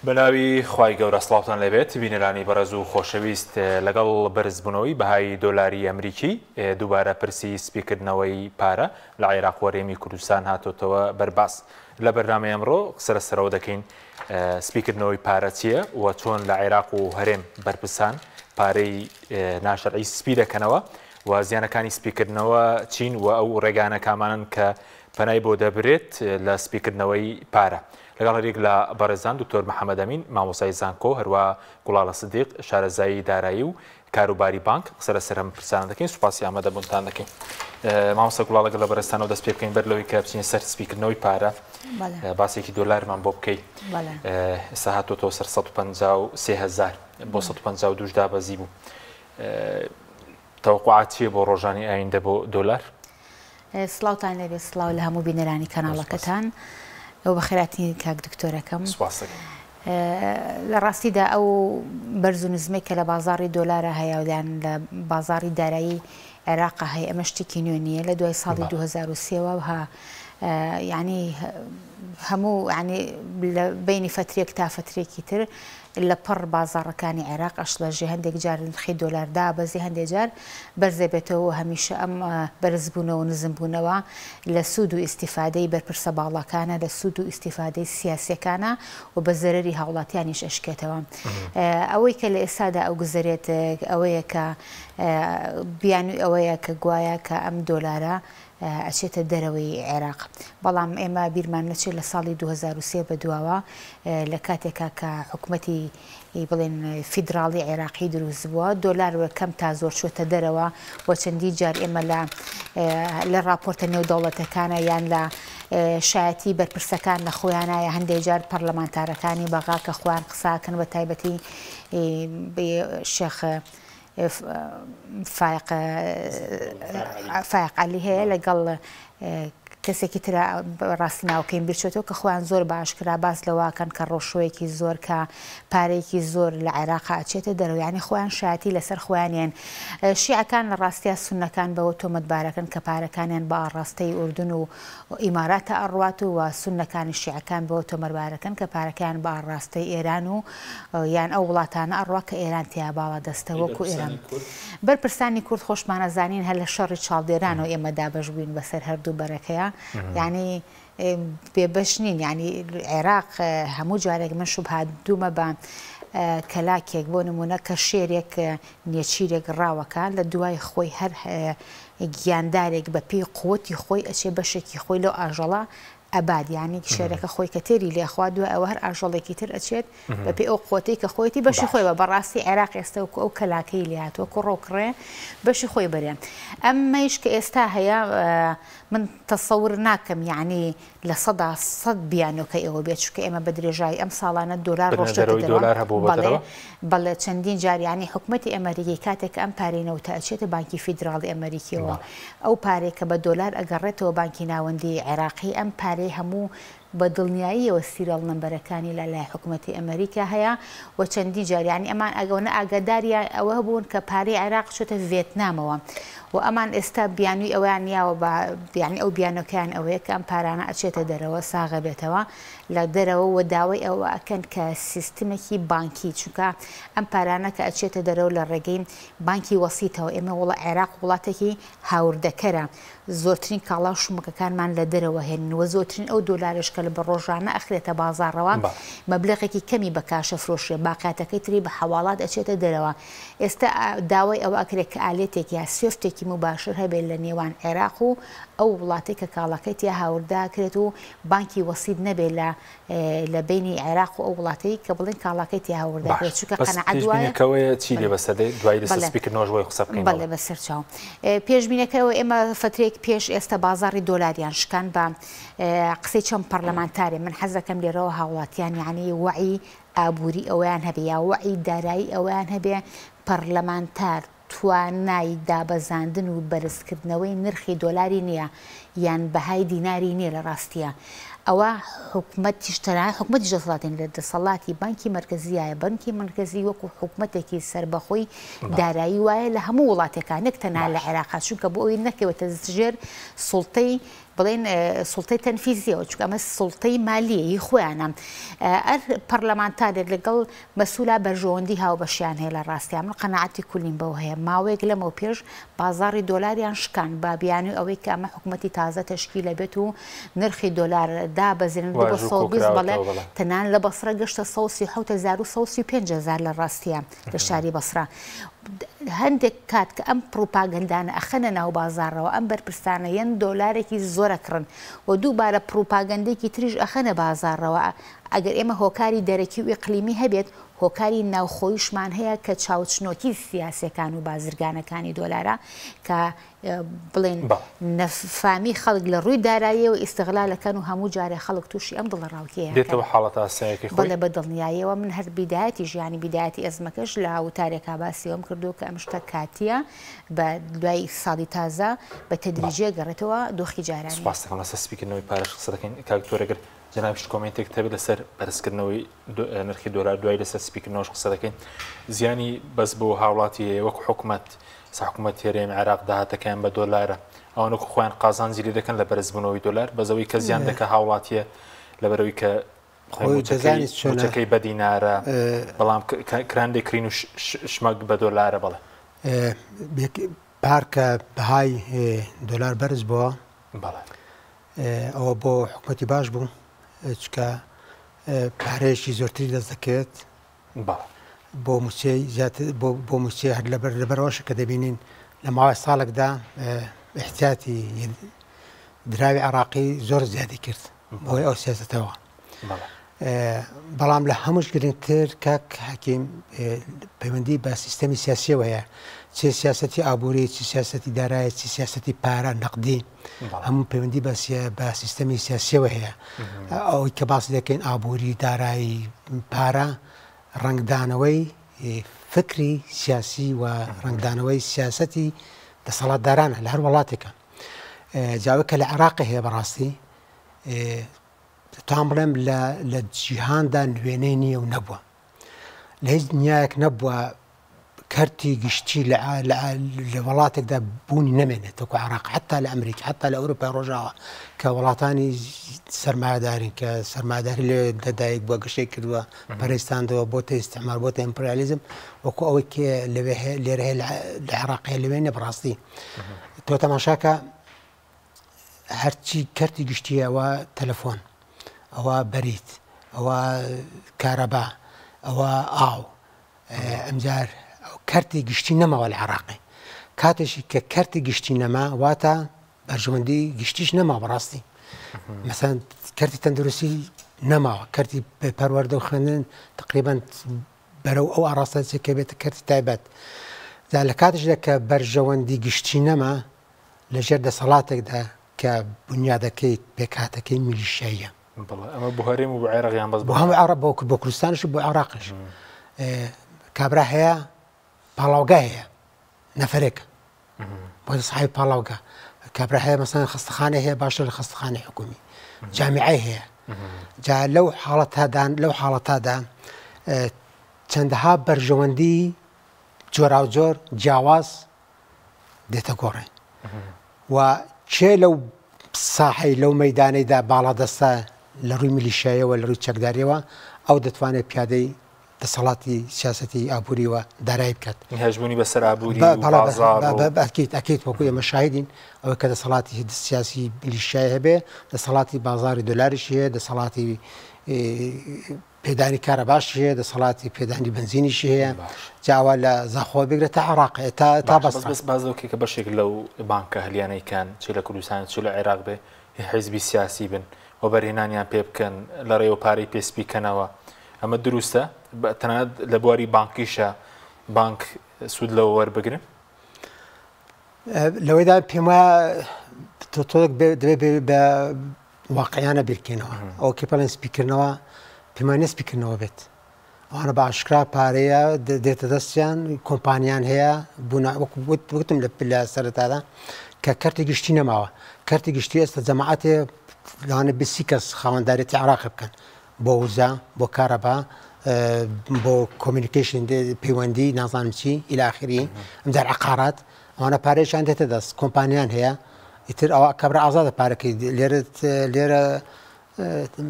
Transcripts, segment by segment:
بەناوی خوای گەورە سڵاوتان لێبێت بینەرانی بەڕێز و خۆشەویست لەگەڵ بەرزبوونەوەی بەهای دۆلاری ئەمریکی دووبارە پرسی سپیکردنەوەی پارە لە عێراق و هەرێمی کوردستان هاتۆتەوە بەرباس لە بەرنامەی ئەمڕۆ قسە لەسەرەوە دەکەین سپیکردنەوەی پارە چییە و چۆن لە عێراق و هەرێم بەرپرسان پارەی ناشەرعی سپی دەکەنەوە و زیانەکانی سپیکردنەوە چین و ئەو ڕێگانە کامانن کە پەنای بۆ دەبرێت لە سپیکردنەوەی پارە. لەگەڵ هەریەک لە بەڕێزان دکتۆر محەمەد ئەمین مامۆستای زانکۆ، هەروا گوڵاڵە سدیق شارەزایی دارایی و کاروباری بانک قسە لەسەر ئەم پرسانە دەکەین. سوپاسی ئامادەبوونتان دەکەین. مامۆستا گوڵاڵە گەل لە بەڕێزتانەوە دەست پێ بکەین بەر لەوەی کە بچینە سەر سپیکردنەوەی پارە باسێکی دۆلارمان بۆ بکەی. ئێستا هاتۆتەوە سەر 153 هەزار بۆ 152 دابەزی بوو. تەوەقوعات چییە بۆ ڕۆژانی ئایندە بۆ دۆلار؟ سڵاوتان لێبێ سڵاو لە هەموو بینەرانی کەناڵەکەتان و بەخێراتنی کاک دکتۆرەکەم. سپاس دەکەم. لە ڕاستیدا ئەو بەرز و نزمەی کە لە بازاڕی دۆلارا هەیە و یان لە بازاڕی دارایی عێراقا هەیە ئەمە شتێکی نوێ نییە لە دوای ساڵی 2003 وە ها یعنی هەموو یعنی لە بینی فترێک تا فترێکی تر لە پڕ بازاڕەکانی عێراق ئەشڵەژێ، هەندێک جار نرخی دۆلار دابەزێ هەندێک جار بەرزەبێتەوە و هەمیشە ئەم بەرزبوونەوە و نزمبوونەوە لە سوود و ئیستیفادەی بەرپرسە باڵاکانە، لە سوود و ئیستیفادەی سیاسیەکانە و بە زەرەری هاوڵاتیانیش ئەشکێتەوە. ئەوەی کە لە ئێستادا ئەوگوزەرێت ئەوەیە کە بیانووی ئەوەیە کە گوایە کە ئەم دۆلارە ئەچێتە دەرەوەی عێراق. بەڵام ئێمە بیرمان نەچێت لە ساڵی 2003 بەدواوە لە کاتێکا کە حکومەتی بڵێن فیدراڵی عێراقی دروست بووە دۆلار وە کەم تا زۆر چۆتە دەرەوە و چەندین جار ئێمە لە لە راپۆرتە نێودەوڵەتەکانە یان لە شایەتی بەرپرسەکان لە خۆیانە یا هەندێک جار پەرلەمانتارەکانی بەغا کە خۆیان قساکەن بە تایبەتی شێخ فایەق فایەق عەلی هەیە لەگەڵ کەسێکی ترە ڕاستی ناوکەیم بیرچێتەوە کە خۆیان زۆر بە ئاشکرا باس لەوەکەن کە ڕۆشۆیەکی زۆر کە پارەیەکی زۆر لە عێراقا ئەچێتە دەرەوە یانی خۆیان شایەتی لەسەر خۆیانیان شیعەکان لە ڕاستیا سوننەکان بەوە تۆمەتبارەکەن کە پارەکانیان بە ئاڕاستەی ئوردن و ئیماراتە ئەڕوات و سوننەکانی شیعەکان بەوە تۆمەربارەکەن کە پارەکەیان بە ئاڕاستەی ئێران و یان ئەو وڵاتانە ئەڕوا کە ئێران تیا باڵا دەستە وەکو ئێران. بەرپرسانی کورد خۆشمان ئەزانین هەر لە شەڕی چاڵدێرانەوە ئێمە دابەش بووین بەسەر هەردوو بەرەکەیا یانی بێبەش نین یانی عێراق هەموو جارێک من شوبهاندوومە بە کەلاکێک بۆ نمونە کە شێرێک نێچیرێک ڕاوەکا لە دوای خۆی هەر گیاندارێک بە پێی قوتی خۆی ئەچێ بەشێکی خۆی لەو ئاژەڵە ئەبات یانی شێرەکە خۆی کە تێری لێ خوا دوای ئەوە هەر ئاژەڵێکی تر ئەچێت بە پێی ئەو قوتەی کە خۆیەتی بەشی خۆی بە بەڕاستی عێراق ئێستا وەکو ئەو کەلاکەی لێ هاتووە کوڕ و کڕێ بەشی خۆی بەرێ ئەمەیش کە ئێستا هەیە من تەسەور ناکەم یانی 100% بیانۆکەی ئەوە بێت چونکە ئێمە بە درێژایی ئەم ساڵانە دۆلار ڕۆشتۆتە دەرەوە بەڵێ بەڵێ چەندین جار یانی حکومەتی ئەمەریکی کاتێک کە ئەم پارەی نەوتە ئەچێتە بانکی فیدراڵی ئەمەریکیەوە ئەو پارەی کە بە دۆلار ئەگەڕێتەوە بانکی ناوەندی عێراقی ئەم پارەی هەموو بە دڵنیاییەوە serial number ەکانی لە لای حکومەتی ئەمەریکا هەیە و چەندین جار یانی ئەمان ئەگەونە ئاگاداری ئەوە بوون کە پارەی عێراق چۆتە ڤێتنامەوە و ئەمان ئێستا بیانووی ئەوەیان یاوە بە یانی ئەو بیانۆکەیان ئەوەیە کە ئەم پارانە ئەچێتە دەرەوە ساغە بێتەوە لە دەرەوە و داوای ئەوە ئەکەن کە سیستمێکی بانکی چونکە ئەم پارانە کە ئەچێتە دەرەوە لە ڕێگەی بانکی وەسیتەوە ئێمە وڵا عێراق وڵاتێکی هاوردەکەرە زۆرترین کاڵا و شمەکەکانمان لە دەرەوە هێنین و زۆرترین ئەو دۆلارەش کە بە ڕۆژانە ئەخرێتە بازاڕەوە مەبلەغێکی کەمی بە کاش ئەفرۆشرێ باقیاتەکەی تری بە حەواڵات ئەچێتە دەرەوە ئێستا داوای ئەوە ئەکرێت کە ئالێتێک یا سوێفتێکی موباشر هەبێت لە نێوان عێراق و ئەو وڵاتەی کە کاڵاکەی تیا هاوردە ئەکرێت و بانکی وەسیت نەبێت لە لە بەینی عێراق و ئەو وڵاتەی کە بڵێن کاڵاکەی تیا هاوردە ئەکرێت چونکە قەناعەت وایە پێشبینەکە ئەوەیە چی لێ بەسەر دێت دوایی لەسەر سپیکردنەوەش بۆی قسە بکەین بەڵێ بەسەر چاو پێشبینەکە ئەوە ئێمە فترێک پێش ئێستا بازاڕی دۆلاریان شکان بە قسەی چەند پەرلەمانتارێ من حەز دەکەم لێرەوە هاوڵاتیان یعنی وەعی ئابووری ئەوەیان هەبێ یا وەعی دارایی ئەوەیان هەبێ پەرلەمانتار توانای دابەزاندن و بەرزکردنەوەی نرخی دۆلاری نییە یان بەهای دیناری نییە لە ڕاستیا ئەوە حکومەتیش تەنانەت حکومەتیش دەسەڵاتی نییە لە دەسەڵاتی بانکی مەرکەزیایە بانکی مەرکەزی وەکو حکومەتێکی سەربەخۆی دارایی وایە لە هەموو وڵاتێکا نەک تەنها لە عێراقا چونکە بۆ ئەوەی نەکەوێتە ژێر سوڵتەی بڵێن سوڵتەی تەنفیزیەوە چونکە ئەمە سوڵتەی مالیە هی خۆیانە ئەر پەرلەمانتارێک لەگەڵ مەسولا بەرژەوەندی هاوبەشیان هەیە لە ڕاستیا من قەناعەتی کولیم بەوە هەیە ماوەیەک لەمەو پێش بازاڕی دۆلاریان شکان بە بیانوی ئەوەی کە ئەمە حکومەتی تازە تەشکیل ئەبێت و نرخی دۆلار دابەزێنن بۆ 120 بەڵێ تەنان لە بەسڕە گەشتە 137 هەزار و 135 هەزار لە ڕاستیا لە شاری بەسڕە هەندێک کات کە ئەم پڕوپاگەندانە ئەخەنە ناو بازاڕەوە ئەم بەرپرسانە یەن دۆلارێکی زۆر ئەکڕن و دووبارە پڕوپاگەندێکی تریش ئەخەنە بازاڕەوە ئەگەر ئێمە هۆکاری دەرەکی و ئیقلیمی هەبێت هۆکاری ناوخۆیشمان هەیە کە چاوچنۆکی سیاسیەکان و بازرگانەکانی دۆلارە کە بڵێن نەفامی خەڵک لە ڕووی داراییەوە ئیستغلال ئەکەن و هەموو جارێ خەڵک تووشی ئەم دڵەڕاوکێیە ئەکەن. دێتەوە حاڵەتە ئاسایەکەی خۆی؟ بەڵێ بە دڵنیاییەوە من هەر بیدایەتی ژیانی بیدایەتی ئەزمەکەش لە وتارێکا باسی ئەوەم کردووە کە ئەم شتە کاتییە بە دوای ساڵی تازە بە تەدریجی ئەگەڕێتەوە دۆخی جارانی. سوپاست دەکەم لەسەر سپیکردنەوەی پارەش قسە دەکەین کاک دکتۆر ئەگەر جەنابیشت کۆمێنتێکت هەبێت لەسەر بەرزکردنەوەی نرخی دۆلار دوای لەسەر سپیکردنەوەش قسە دەکەین زیانی بەس بۆ هاوڵاتی هەیە وەکو حکومەت سە حکومەت هەرێم عێراق داهاتەکەیان بە دۆلارە ئەوان وەکو خۆیان قازانجی لێ دەکەن لە بەرزبوونەوەی دۆلار بەزەوەی کە زیان دەکە هاوڵاتیە لەبەرەوەی کە موچەکەی بە دینارە بەڵام کران دەکرین و شمەک بە دۆلارە بەڵێ پارکە بەهای دۆلار بەرز بووە ئەوە بۆ حکومەتی باش بوو چکە پارەیەکی زۆرتری دەست دەکەوێت بۆ موچەی زیاتر بۆ موچەی هەر لەبەر لەبەرەوەشە کە دەبینین لە ماوەی ساڵێکدا احتیاتی دراوی عراقی زۆر زیادی کرد بۆی ئەو سیاستەوە بەڵام لە هەمووش گرنگتر کاک حەکیم پەیوەندی بە سیستەمی سیاسیەوە هەیە چ سیاسەتی ئابووری چ سیاسەتی دارایی چ سیاسەتی پارە نەقدی هەموو پەیوەندی بە سیستەمی سیاسیەوە هەیە ئەوەی کە باسی دەکەین ئابووری دارایی پارە ڕەنگدانەوەی فکری سیاسی و ڕەنگدانەوەی سیاسەتی دەسەڵاتدارانە لە هەر وڵاتێکە جاوە کە لە عێراق هەیە بەڕاستی دەتوانم بڵێم لە لە جیهاندا وێنەی نییە و نەبووە لە هیچ دنیایەک نەبووە کەرتی گشتی لە لە وڵاتێکدا بوونی نەمێنێت تۆکو عراق حتا لە ئەمریکا حتا لە ئەوروپای ڕۆژاوە کە وڵاتانی سەرمایەدارین کە سەرمایەداری لێ لەدایک بووە گەشەی کردووە پەرستاندەوە بۆتە ئیستعمار بۆتە ئیمپریالیزم وەکو ئەوەی کە لەوێ لێرە هەیە لە عێراق هەیە لەوێ نیە بەڕاستی تۆ تەماشاکە هەرچی کەرتی گشتیە ئەوە تەلەفۆن ئەوە بەریت ئەوە کارەبا ئەوە ئاو ئەمجار کەرتی گشتی نەماوە لە عراقی کاتێکی کە کەرتی گشتی نەما واتە بەرژەوەندی گشتیش نەما بەڕاستی مەسەن کەرتی تەندروستی نەماوە کەرتی پەروەردە و خوێندن تقریبان بەرەو ئەو ئاڕاستە دەچێت کە بێتە کەرتی تایبەت جا لە کاتیشدا کە بەرژەوەندی گشتی نەما لە ژێر دەسەڵاتێکدا کە بونیادەکەی پێکهاتەکەی میلیشیاییە. بەڵێ ئەمە بۆ هەرێم و بۆ عێراق یان بەس بۆ هەموو عێراق بۆ بۆ کوردستانیش و بۆ عێراقیش کابرا هەیە پاڵاوگە هەیە نەفرێک بۆ ساحب پاڵاوگە کابرا هەیە مەسەن خەستەخانە هەیە باشتر لە خەستەخانەی حکومی جامیعەی هەیە جا لەو حاڵەتادان لەو حاڵەتادا چەندەها بەرژەوەندی جۆراوجۆر جیاواز دێتە گۆڕێ و کێ لەو ساحەی لەو مەدانەیدا باڵادەستە لە ڕووی میلیشایەوە لە ڕووی چەکداریەوە ئەو دەتوانێت پیادەی دەسەڵاتی سیاسەتی ئابووری و دارایی بکات. هەژموونی بەسەر ئابووری و بازاڕ و. ئەکید ئەکید وەکو ئێمە شاهیدین ئەوەی کە دەسەڵاتی سیاسی میلیشیای هەبێ دەسەڵاتی بازاڕی دۆلاریشی هەیە دەسەڵاتی پێدانی کارەباشی هەیە دەسەڵاتی پێدانی بنزینیشی هەیە جاوا لە زاخۆ بگرە تا عراق تا تا بەس بەس باز لەو کە بەشێک لەو بانکە هەلیانەی کان چ لە کوردستان چ لە عێراق بێ حیزبی سیاسی بن وەبەرهێنانیان پێ بکەن لە ڕێوە پارەی پێ سپی کەنەوە ئەمە دروستە؟ تەنانەت لە بواری بانکیشە بانک سوود لەوە وەربگرن؟ لەوەیدا پێم وایە تۆ تۆک دەبێت بە واقعیانە بیرکەینەوە ئەو کە پێڵێن سپیکردنەوە پێم وایە سپیکردنەوە بێت ئەوانە بە ئاشکرا پارەیە دێتە دەستیان کۆمپانیان هەیە بوونا وەکو وتم لە لە سەرەتادا کە کەرتی گشتی نەماوە کەرتی گشتی ئێستا جەماعەتێ لەوانە بیسی کەس خاوەندارێتی عراق بکەن بۆ وزە، بۆ کارەبا، بۆ communication پەیوەندی نازانم چی إلى آخره ئەمجار عقارات ئەوانە پارەیەکیان دێتە دەست کۆمپانیان هەیە. ئیتر ئەوە کابرا ئازادە پارەکەی لێرە لێرە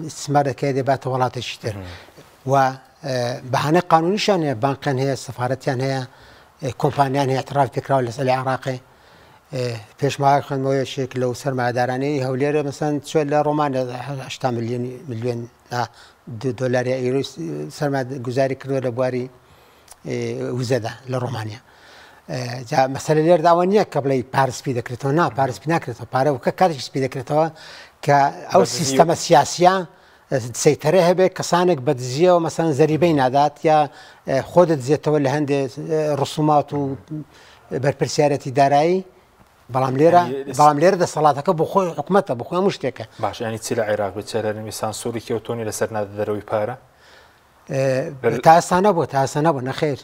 ئیستیسمار دەکەی دەباتە وڵاتێکی تر و بەهانەی قانونیشیان هەیە، بانقیان هەیە، سەفارەتیان هەیە، کۆمپانیان هەیە اعتراف پێکراوە لەسەر لە عێراقێ. پێش ماوەیەک خوێندمەوە یەکێک لەو سەرمایەدارانەی هەولێرە مەسەن چوە لە ڕۆمانیا 80 میلیۆن میلیۆن دۆلار یا ئیرۆی سەرمایە گوزاری کردووە لە بواری وزەدا لە ڕۆمانیا. جا مەسەلە لێردا ئەوە نییە کە بڵێ پارە سپی دەکرێتەوە نا پارە سپی ناکرێتەوە پارە وکە کاتێک سپی دەکرێتەوە کە ئەو سیستەمە سیاسیە سەیتەرە هەبێت کەسانێک بە دزیەوە مەسەن زەریبەی نادات یا خۆ دەدزێتەوە لە هەندێ ڕسومات و بەرپرسیارەتی دارایی بەڵام لێرە بەڵام لێرە دەسەڵاتەکە بۆ خۆی حکومەتە بۆ خۆی هەموو شتێکە. باش یانی چی لە عێراق بێت چ لە هەرێمی سانسۆرێکی ئەوتۆ نیە لەسەر نادە دەرەوەی پارە؟ تا ئێستا نەبووە تا ئێستا نەبووە نەخێر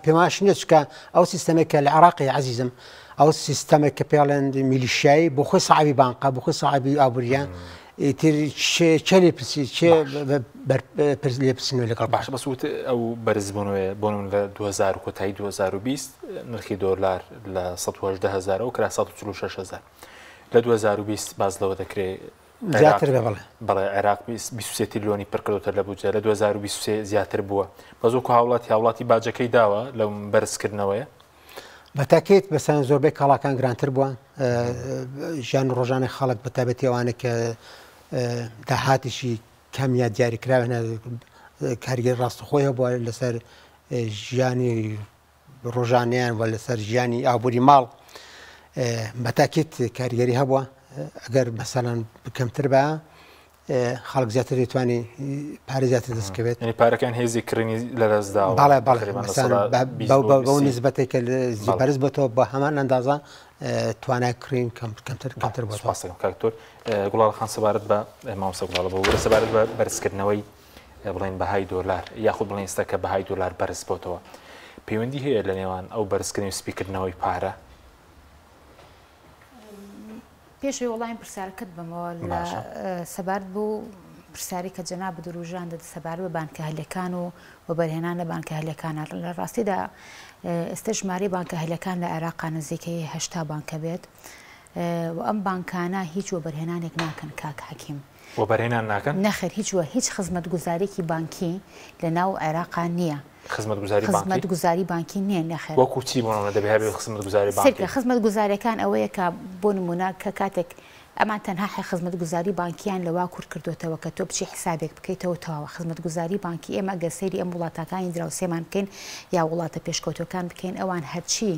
پێم واش نییە چکە ئەو سیستەمێک کە لە عراقی عزیزم ئەو سیستەمێک کە پێڵێن میلیشیایی بۆ خۆی سەعبی بانقا بۆ خۆی سەعبی ئابووریە ئیتر چێ لێ پرسی چێ لێپرسینەوە لەگەڵ باش بەس وت ئەو بەرزبوونەوەی بۆ من لە 2000 کۆتایی 2020 نرخی دۆلار لە 118 هزارەوە کرا 146 هزار لە 2020 باز لەوە دەکرێت زیاتر بێ بەڵێ. بەڵێ عێراق 23 تریلیۆنی پڕکردۆتە لە بودجە لە 2023 زیاتر بووە بەس وەکو هاوڵاتی هاوڵاتی باجەکەی داوە لەو بەرزکردنەوەیە؟ بەتاکیت بەسەن زۆربەی کاڵاکان گرانتر بووە ژیان و ڕۆژانەی خەڵک بە تایبەتی ئەوانەی کە داهاتێکی کەم یا دیاریکراویان کاریگەری ڕاستەخۆی هەبووە لەسەر ژیانی ڕۆژانەیان و لەسەر ژیانی ئابووری ماڵ بەتاکیت کاریگەری هەبووە ئەگەر مەسەلەن کەمتر بە خەڵک زیاتر دەتوانانی پارە زیاتر دەستکەوێت یعنی پارەکان هێزی کڕینی لەدەستدا بەڵێ بەڵێ بەو نسبەتێک کە بەرز بۆتەوە بە هەمان ئەندازە توانای کڕین کەمتر کەمتر بۆ سپاس دەکەم کاک دکتۆر گوڵاڵە خان سەبارەت بە مامۆستا گوڵاڵە بۆ سەبارەت بە بەرزکردنەوەی بڵێن بەهای دۆلار یاخود بڵێن ئێستا کە بەهای دۆلار بەرز بۆتەوە پەیوەندی هەیە لە نێوان ئەو بەرزکردنی و سپیکردنەوەی پارە؟ پێشەوەی وەڵامی پرسیارەکەت بەمەوە لە سەبارەت بەو پرسیاری کە جەنابت وروژاندت سەبارەت بە بانکە هەلەکان و وەبەرهێنان لە بانکە هەلەکانە لە ڕاستیدا ئێستا ژمارەی بانکە هەلەکان لە عێراقا نزیکەی 80 بانکە بێت و ئەم بانکانە هیچ وەبەرهێنانێک ناکەن کاک حەکیم. وەبەرهێنان ناکەن؟ نەخێر هیچ وە هیچ خزمەتگوزاریەکی بانکی لە ناو عێراقا نیە. خزمەتگوزاری بانکی؟ خزمەتگوزاری بانکی نیە نەخێر. وەکو چی بۆ نمونە دەبێ هەبێ خزمەتگوزاری بانکی؟ سەیرکە خزمەتگوزاریەکان ئەوەیە کە بۆ نمونە کە کاتێک ئەمان تەنها خزمەتگوزاری بانکیان لەوا کورت کردۆتەوە کە تۆ بچی حسابێک بکەیتەوە تەواوە خزمەتگوزاری بانکی ئێمە گەر سەیری ئەم وڵاتاکانی دراوسێمان بکەین یا وڵاتە پێشکەوتوەکان بکەین ئەوان هەرچی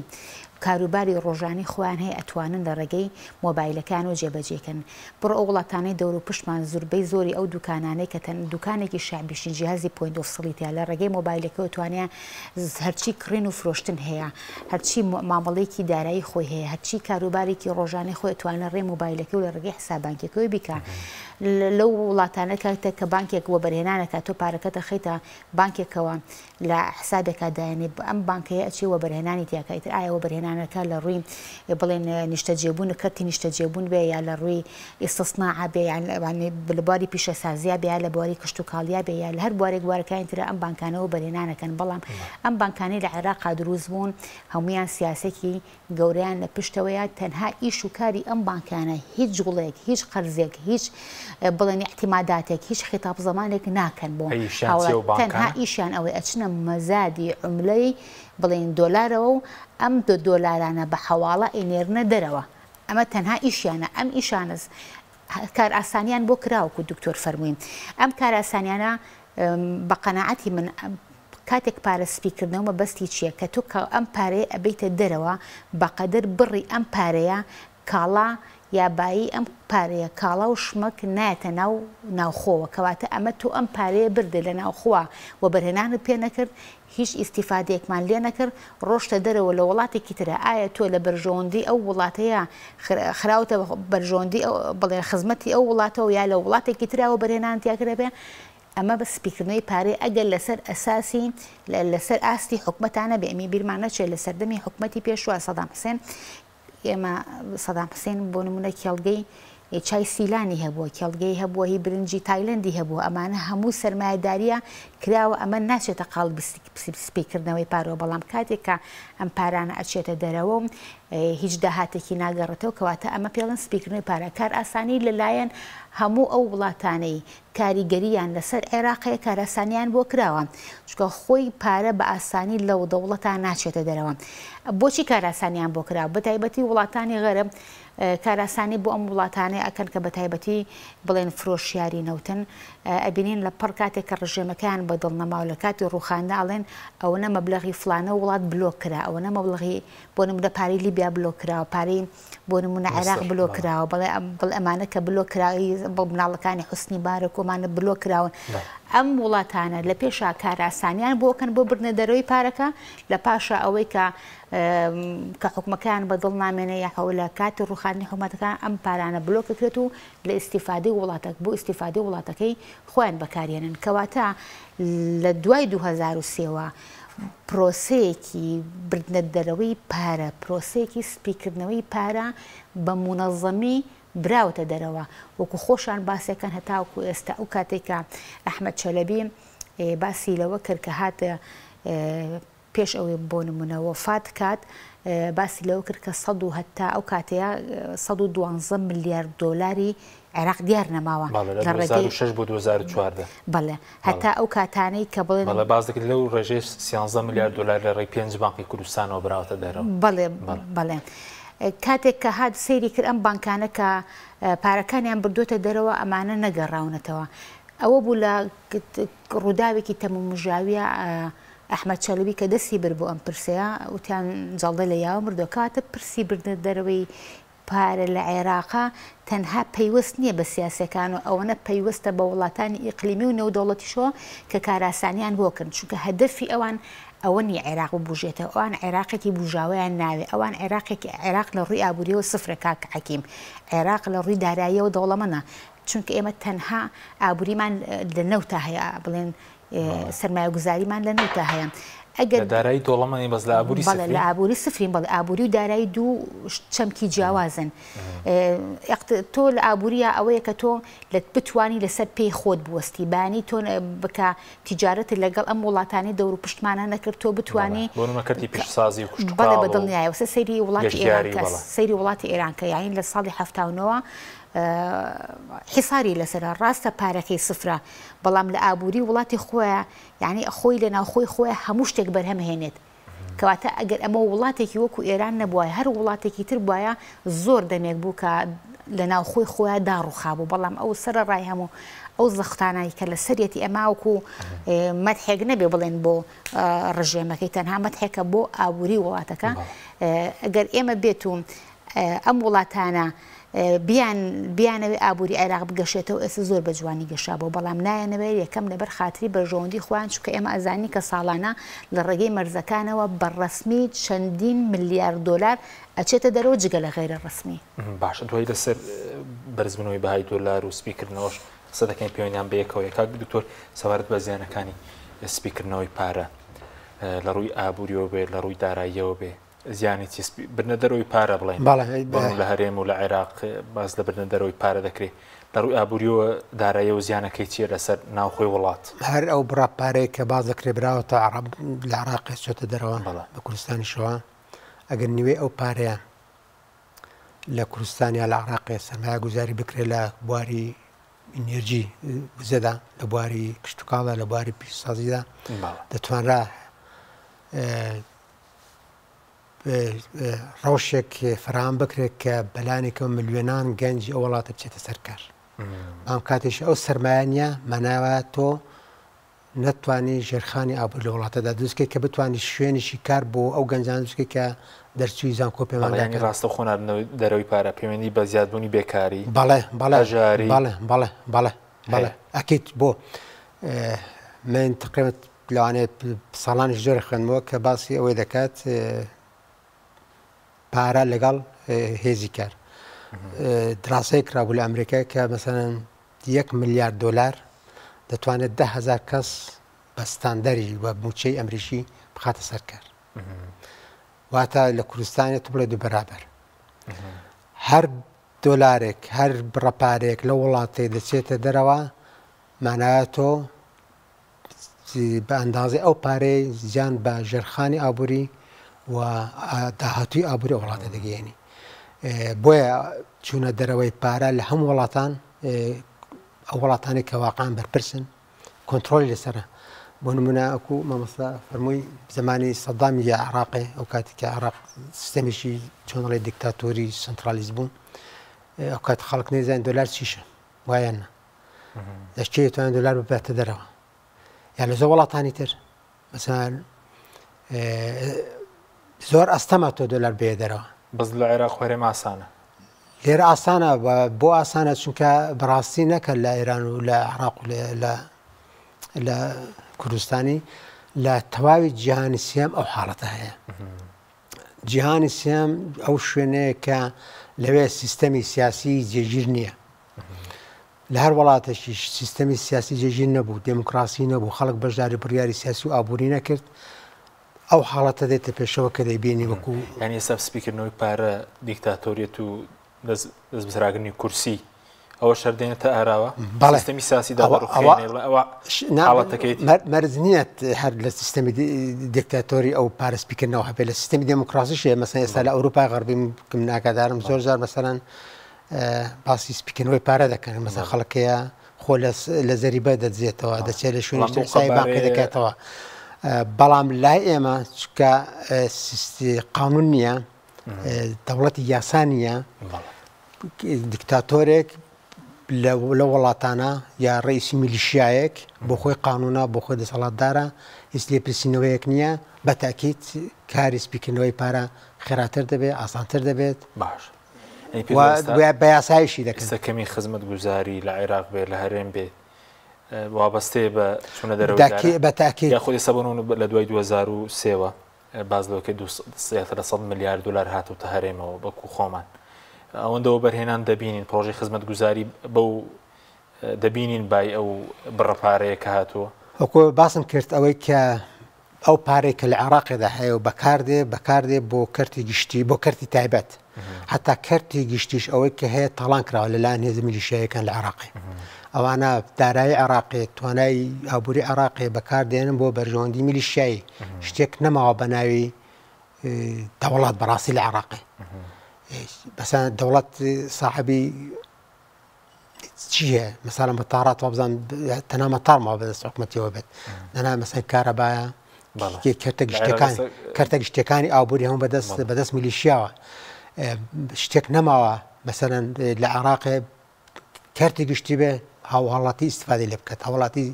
کاروباری ڕۆژانەی خۆیان هەیە ئەتوانن لە ڕێگەی مۆبایلەکانەوە جێبەجێی کەن بڕۆ ئەو وڵاتانەی دەوروپشتمان زوربەی زۆری ئەو دوکانانەی کە تەن دوکانێکی شەعبیشی جیهازی point of sale ی تیا لە ڕێگەی مۆبایلەکەوە توانیان هەرچی کڕین و فرۆشتن هەیە هەرچی مامەڵەیەکی دارایی خۆی هەیە هەرچی کاروبارێکی ڕۆژانەی خۆی ئەتوانێت لە ڕێی مۆبایلەکەی و لە ڕێگەی حساب بانکیەکەوەی بیکا لەو وڵاتانە کاتێک کە بانکێک وەبەرهێنانەکە تۆ پارەکەت ئەخەیتە بانکێکەوە لە حسابێکا دایەنێ ئەم بانکەیە ئەچێ وەبەرهێنانی تیاکا ئیتر ئایا وەبەرهێنانەکە لە ڕووی بڵێن نیشتەجێبوون کەرتی نیشتەجێبوون بێ یا لە ڕووی ئیستسناعە بێ یان لە بواری پیشەسازیا بێ یا لە بواری کشتوکاڵیا بێ یا لە هەر بوارێک بوارەکانی ترە ئەم بانکانە وەبەرهێنانەکەن بەڵام ئەم بانکانەی لە عێراقا دروست بوون هەموویان سیاسێکی گەورەیان لە پشتەوەیە تەنها ئیش و کاری ئەم بانکانە هیچ جوڵەیەک هیچ قەرزێک هیچ بڵێن ئیعتیماداتێک هیچ خیتاب زەمانێک ناکەن بۆ ئیشیان چیە و هاوڵاتی تەنها بانکانە؟ ئیشیان ئەوەیە ئەچنە مەزادی عوملەی بڵێن دۆلارەوە و ئەم دۆلارانە بە حەواڵە ئەینێرنە دەرەوە ئەمە تەنها ئیشیانە ئەم ئیشانەس کارئاسانیان بۆ کرا وەکو دکتۆر فەرمووی ئەم کارئاسانیانە بە قەناعەتی من کاتێک پارە سپی کردنەوە مەبەستی چیە کە تۆ کە ئەم پارەیە ئەبەیتە دەرەوە بەقەدەر بڕی ئەم پارەیە کاڵا یا بایی ئەم پارەیە کاڵا و شمەک نایەتە ناو ناوخۆوە کەواتە ئەمە تۆ ئەم پارەیە بردت لە ناوخۆوە وەبەرهێنانت پێ نەکرد هیچ ئیستیفادەیەکمان لێ نەکرد ڕۆشتە دەرەوە لە وڵاتێکی ترە ئایا تۆ لە بەرژەوەندی ئەو وڵاتەیە خراوتە بەرژەوەندی ئەو بڵێ خزمەتی ئەو وڵاتەوە یا لە وڵاتێکی ترا وەبەرهێنانت تیا کرابێ ئەمە بە سپیکردنەوەی پارەی ئەگەر لەسەر ئەساسی لەسەر ئاستی حکومەتا نەبێ ئەمی بیرمان نەچێت لە سەردەمی حکومەتی پێشوە سەدام حسێن ئێمە سەدام حسێن بۆ نمونە کێڵگەی چای سیلانی هەبووە، کێڵگەی هەبووە، هی برنجی تایلەندی هەبووە، ئەمانە هەموو سەرمایەدارییە کراوە، ئەمە ناچێتە قاڵبی سپیکردنەوەی پارەوە، بەڵام کاتێک کە ئەم پارانە ئەچێتە دەرەوە و هیچ داهاتێکی ناگەڕێتەوە، کەواتە ئەمە پێڵێن سپیکردنەوەی پارە. کارئاسانی لەلایەن هەموو ئەو وڵاتانەی کاریگەرییان لەسەر عێراق هەیە کارئاسانیان بۆ کراوە، چونکە خۆی پارە بە ئاسانی لەو دەوڵەتە ناچێتە دەرەوە. بۆچی کارئاسانیان بۆ کراوە؟ بەتایبەتی وڵاتانی غەرب کارئاسانی بۆ ئەم وڵاتانەی ئەکەن کە بەتایبەتی بڵێن فرۆشیاری نەوتن، ئەبینین لە پڕ کاتێک کە ڕژێمەکەیان بە دڵ نەما و لە کاتی ڕووخاندا ئەڵێن ئەوەنە مەبلەغی فڵانە وڵات بلۆک کرا، ئەوەنە مەبلەغی بۆ نمونە پارەی لیبیا بلۆک کراوە، پارەی بۆ نمونە عێراق بلۆک کراوە، بەڵێ بڵێ ئەمانە کە بلۆک کراوی مناڵەکانی حوسنی بارەک و ئەمانە بلۆک کراون. ئەم وڵاتانە لە پێشا کارئاسانیان بۆ کەن بۆ بردنە دەرەوەی پارەکە، لە پاشا ئەوەی کە کە حکومەکەیان بە دڵ نامێنێ یاخۆ لە کاتی ڕووخاندنی حکومەتەکان ئەم پارانە بلۆک ئەکرێت و لە ئیستیفادەی وڵاتە بۆ ئیستیفادەی وڵاتەکەی خۆیان بەکارێنن کەواتە لە دوای 2003 وە پرۆسەیەکی بردنە دەرەوەی پارە پرۆسەیەکی سپیکردنەوەی پارە بە مونەزەمی براوەتە دەرەوە وەکو خۆشان باسێکەن هەتاوەکو ئێستا ئەو کاتێک کە ئەحمەد چەلەبی باسی لەوە کرد کە هاتە پێش ئەوەی بۆ نمونە وەفات کات باسی لەوە کرد کە سەد و هەتا ئەو کاتەیە 112 ملیار دۆلاری عێراق دیار نەماوە بەڵێ لە 2006 بۆ 2014 بەڵێ هەتا ئەو کاتانەی کە بڵێن بەڵێ باس دەکرد لەو ڕێژەی 13 ملیار دۆلار لە ڕێی پێنج بانقی کوردستانەوە براوەتە دەرەوە بەڵێ بەڵێ کاتێک کە هات سەیری کرد ئەم بانکانە کە پارەکانیان بردووەتە دەرەوە ئەمانە نەگەڕاونەتەوە ئەوە بوو لە ڕووداوێکی تەمومژاویە ئەحمەد چەلەبی کە دەستی برد بۆ ئەم پرسەیە وتیان جەڵدە لە یاوە مردووە کەواتە پرسی بردنە دەرەوەی پارە لە عێراقا تەنها پەیوەست نییە بە سیاسیەکان و ئەوەنە پەیوەستە بە وڵاتانی ئیقلیمی و نێودەوڵەتیشەوە کە کارئاسانیان بۆ کردن چونکە هەدەفی ئەوان ئەوە نییە عێراق ببوژێتەوە ئەوان عێراقێکی بوژاوەیان ناوێ ئەوان عێراقێکی عێراق لە ڕووی ئابووریەوە سفرە کاک حەکیم عێراق لە ڕووی داراییەوە دەوڵەمەنە چونکە ئێمە تەنها ئابووریمان لە نەوتا هەیە بڵێن سەرمایەگوزاریمان لە نەوتا هەیە. ئەگەر لە دارایی دەوڵەمەنی بەس لە ئابووری سفرین؟ بەڵێ لە ئابووری سفرین، بەڵێ ئابووری و دارایی دوو چەمکی جیاوازن. تۆ لە ئابوورییا ئەوەیە کە تۆ لە بتوانی لەسەر پێی خۆت بوەستی، بەیانی تۆ بکە تیجارەتت لەگەڵ ئەم وڵاتانەی دەوروپشتمانە نەکرد تۆ بتوانی بۆ نموونە کەرتی پیشەسازی و کشتوکاڵ بەڵێ بە دڵنیایەوە سەیری وڵاتی ئێران کە سەیری وڵاتی ئێران کە یانی لە ساڵی 79 حیساری لەسەرە ڕاستە پارەکەی سفرە بەڵام لە ئابووری وڵاتی خۆیا یانی خۆی لە ناوخۆی خۆیا هەموو شتێک بەرهەم هێنێت کەواتە ئەگەر ئەمە وڵاتێکی وەکو ئێران نەبوایە هەر وڵاتێکی تر بوایە زۆر دەمێک بوو کە لە ناوخۆی خۆیا داڕوخابوو بەڵام ئەو سەرەڕای هەموو ئەو زەختانای کە لەسەریەتی ئەمە وەکو مەدحێک نەبێ بڵێن بۆ ڕژێمەکەی تەنها مەدحێکە بۆ ئابووری وڵاتەکە ئەگەر ئێمە بێت و ئەم وڵاتانە بیان بیانەوێ ئابووری عێراق بگەشێتەوە ئێستا زۆر بە جوانی گەشابووە بەڵام نایانەوێ یەکەم لەبەر خاتری بەرژەوەندی خۆیان چونکە ئێمە ئەزانین کە ساڵانە لە ڕێگەی مەرزەکانەوە بە ڕەسمی چەندین ملیار دۆلار ئەچێتە دەرەوە جگە لە غەیرە ڕەسمی. باشە دوایی لەسەر بەرزبوونەوەی بەهای دۆلار و سپیکردنەوەش قسە دەکەین پەیوەندیان بەیەکەوەیە کاک دکتۆر سەبارەت بە زیانەکانی سپیکردنەوەی پارە لە ڕووی ئابووریەوە بێ لە ڕووی داراییەوە بێ زیانی چی بردنە دەرەوەی پارە بڵێین بەڵام لە هەرێم و لە عێراق باس لە بردنە دەرەوەی پارە دەکرێت لە ڕووی ئابووریەوە داراییەوە زیانەکەی چییە لەسەر ناوخۆی وڵات؟ هەر ئەو بڕە پارەی کە باس دەکرێت براوەتە عەڕەب لە عێراق چۆتە دەرەوە بە کوردستانیشەوە ئەگەر نیوەی ئەو پارەیە لە کوردستان یا لە عێراق سەرمایە گوزاری بکرێت لە بواری ئینێرجی وزەدا لە بواری کشتتوکاڵدا لە بواری پیشسازیدا دەتوانرا ڕەوشێک فەراهەم بکرێت کە بەلانێکەوە ملیۆنان گەنجی ئەو وڵاتە بچێتە سەر کار بەڵام کاتێک ئەو سەرمایە نییە ماناوە تۆ نەتوانی ژێرخانی ئابوور لە وڵاتەدا دروستکەی کە بتوانی شوێنیشی کار بۆ ئەو گەنجان دروستکەی کە دەرچووی زانکۆ پەیمانگاکان ڕاستە خۆناردنەوەی دەرەوەی پارە پەیوەندی بە زیادبوونی بێکاری بەڵێ بەڵێ هەژاری بەڵێ بەڵێ بەڵێ بەڵێ ئەکید بۆ من تقریبا لەوانەیە ساڵانیش زۆر خوێندمەوە کە باسی ئەوەی دەکات پارە لەگەڵ هێزی کار دراسەیە کرابوو لە ئەمریکا کە مەسەن یەک ملیار دۆلار دەتوانێت دههزار کەس بە ستاندەری و موچەی ئەمریکی بخاتە سەر کار واتە لە کوردستانێت بڵێ دوو بەرابەر هەر دۆلارێک، هەر بڕە پارەیەک لەو وڵاتەی دەچێتە دەرەوە، مانایە تۆ بە ئەندازەی ئەو پارەیەی زیان بە ژێرخانی ئابووری و داهاتووی ئابووری ئەو وڵاتە دەگەیەنی. بۆیە چوونە دەرەوەی پارە لە هەموو وڵاتان ئەو وڵاتانەی کە واقعان بەرپرسن کۆنترۆلی لەسەرە بۆ نمونە ئەکو مامۆستا فەرمووی زمانی سەدامی یا عراقێ ئەو کاتی کە عراق سیستەمێکی چۆنڵی دیکتاتۆری سنترالیز بوو ئەو کات خەڵک نەیزانین دۆلار چیشە وایە نا لە کێ توانێت دۆلار بباتە دەرەوە یا لە زۆر وڵاتانی تر مەسەن زۆر ئەستەمە تۆ دۆلار بێ دەرەوە. بەس لە عێراق و هەرێم ئاسانە. لێرە ئاسانە بۆ ئاسانە چونکە بەڕاستی نەکە لە ئێران و لە عراق و لە لە کوردستانی لە تەواوی جیهانی سیام ئەو حاڵەتە هەیە جیهانی سیام ئەو شوێنەیە کە لەوێ سیستەمی سیاسی جێگیر نییە لە هەر وڵاتێکیش سیستەمی سیاسی جێگیر نەبوو، دێموکراسی نەبوو، خەڵک بەشداری بڕیاری سیاسی و ئابووری نەکرد، ئەو حاڵەتە دێتە پێشەوە کە دەیبینی وەکوو. یانی ئێستا سپیکردنەوەی پارە دیکتاتۆریەت و دەست دەستبەسەراگرتنی کورسی ئەوەش هەر دێنێتە ئاراوە؟ بەڵێ. سیستەمی سیاسی دادەڕوخێنێ بڵێ ئەوە حاڵەتەکەیەتی. مەرج نییە هەر لە سیستەمی دیکتاتۆری ئەو پارە سپیکردنەوە هەبێ، لە سیستەمی دێموکراسیش هەیە. مەسەلەن ئێستا لە ئەوروپای غەربی من ئاگادارم زۆر جار مەسەلەن باسی سپیکردنەوەی پارە دەکەن مەسە خەڵکەیە خۆ لە زەریبە دەدزێتەوە دەچێت لە شوێنی سای بانقی دەکاتەوە بەڵام لای ئێمە چکە قانون نییە دەوڵەتی یاسا نییە دیکتاتۆرێک لە وڵاتانە یا ڕئیسی میلیشیایەک بۆ خۆی قانونە بۆ خۆی دەسەڵاتدارە هیچ لێپرسینەوەیەک نییە بە تاکیت کاری سپیکردنەوەی پارە خێراتر دەبێت ئاسانتر دەبێت باش بە یاسایشی دەکەن. ئێستا کەمی خزمەتگوزاری لە عێراق بێ لە هەرێم بێ وابەستەیە بە چوونە دەرەوەی دارا؟ بە تاکید. یاخود ئێستا بۆ نموونە لە دوای 2003 وە باس لەوە کرد زیاتر لە 100 ملیار دلار هاتووتە هەرێمەوە بەکو خۆمان ئەوەندە وەبەرهێنان دەبینین پرۆژەی خزمەتگوزاری بەو دەبینین بای ئەو بڕە پارەیە کە هاتووە؟ وەکو باسم کرد ئەوەی کە ئەو پارەی کە لە عێراقێدا هەیە و بەکاردێ بەکاردێ بۆ کەرتی گشتی بۆ کەرتی تایبەت حتا کەرتی گشتیش ئەوەی کە هەیە تاڵان کراوە لەلایەن هێزە میلیشیایەکان لە عێراقی ئەوانە دارایی عێراقی توانای ئابووری عێراقی بەکاردێنن بۆ بەرژەوەندی میلیشیایی شتێک نەماوە بە ناوی دەوڵات بەڕاستی لە عێراقی بەسان دەوڵەت ساحبی چییە مەسەلەن مەتارات وابزان تەنها مەتار ماوە بەدەست حکومەتیەوە بێت دەنا مەسەن کارەبایە کەرتە گشتەکان کەرتە گشتەکانی ئابووری هەموو بەدەست بەدەست میلیشیاوە شتێک نەماوە مەسەلەن لە عێراقێ کەرتی گشتی بێ هاوڵاتی ئیسفادەی لێ بکات هاوڵاتی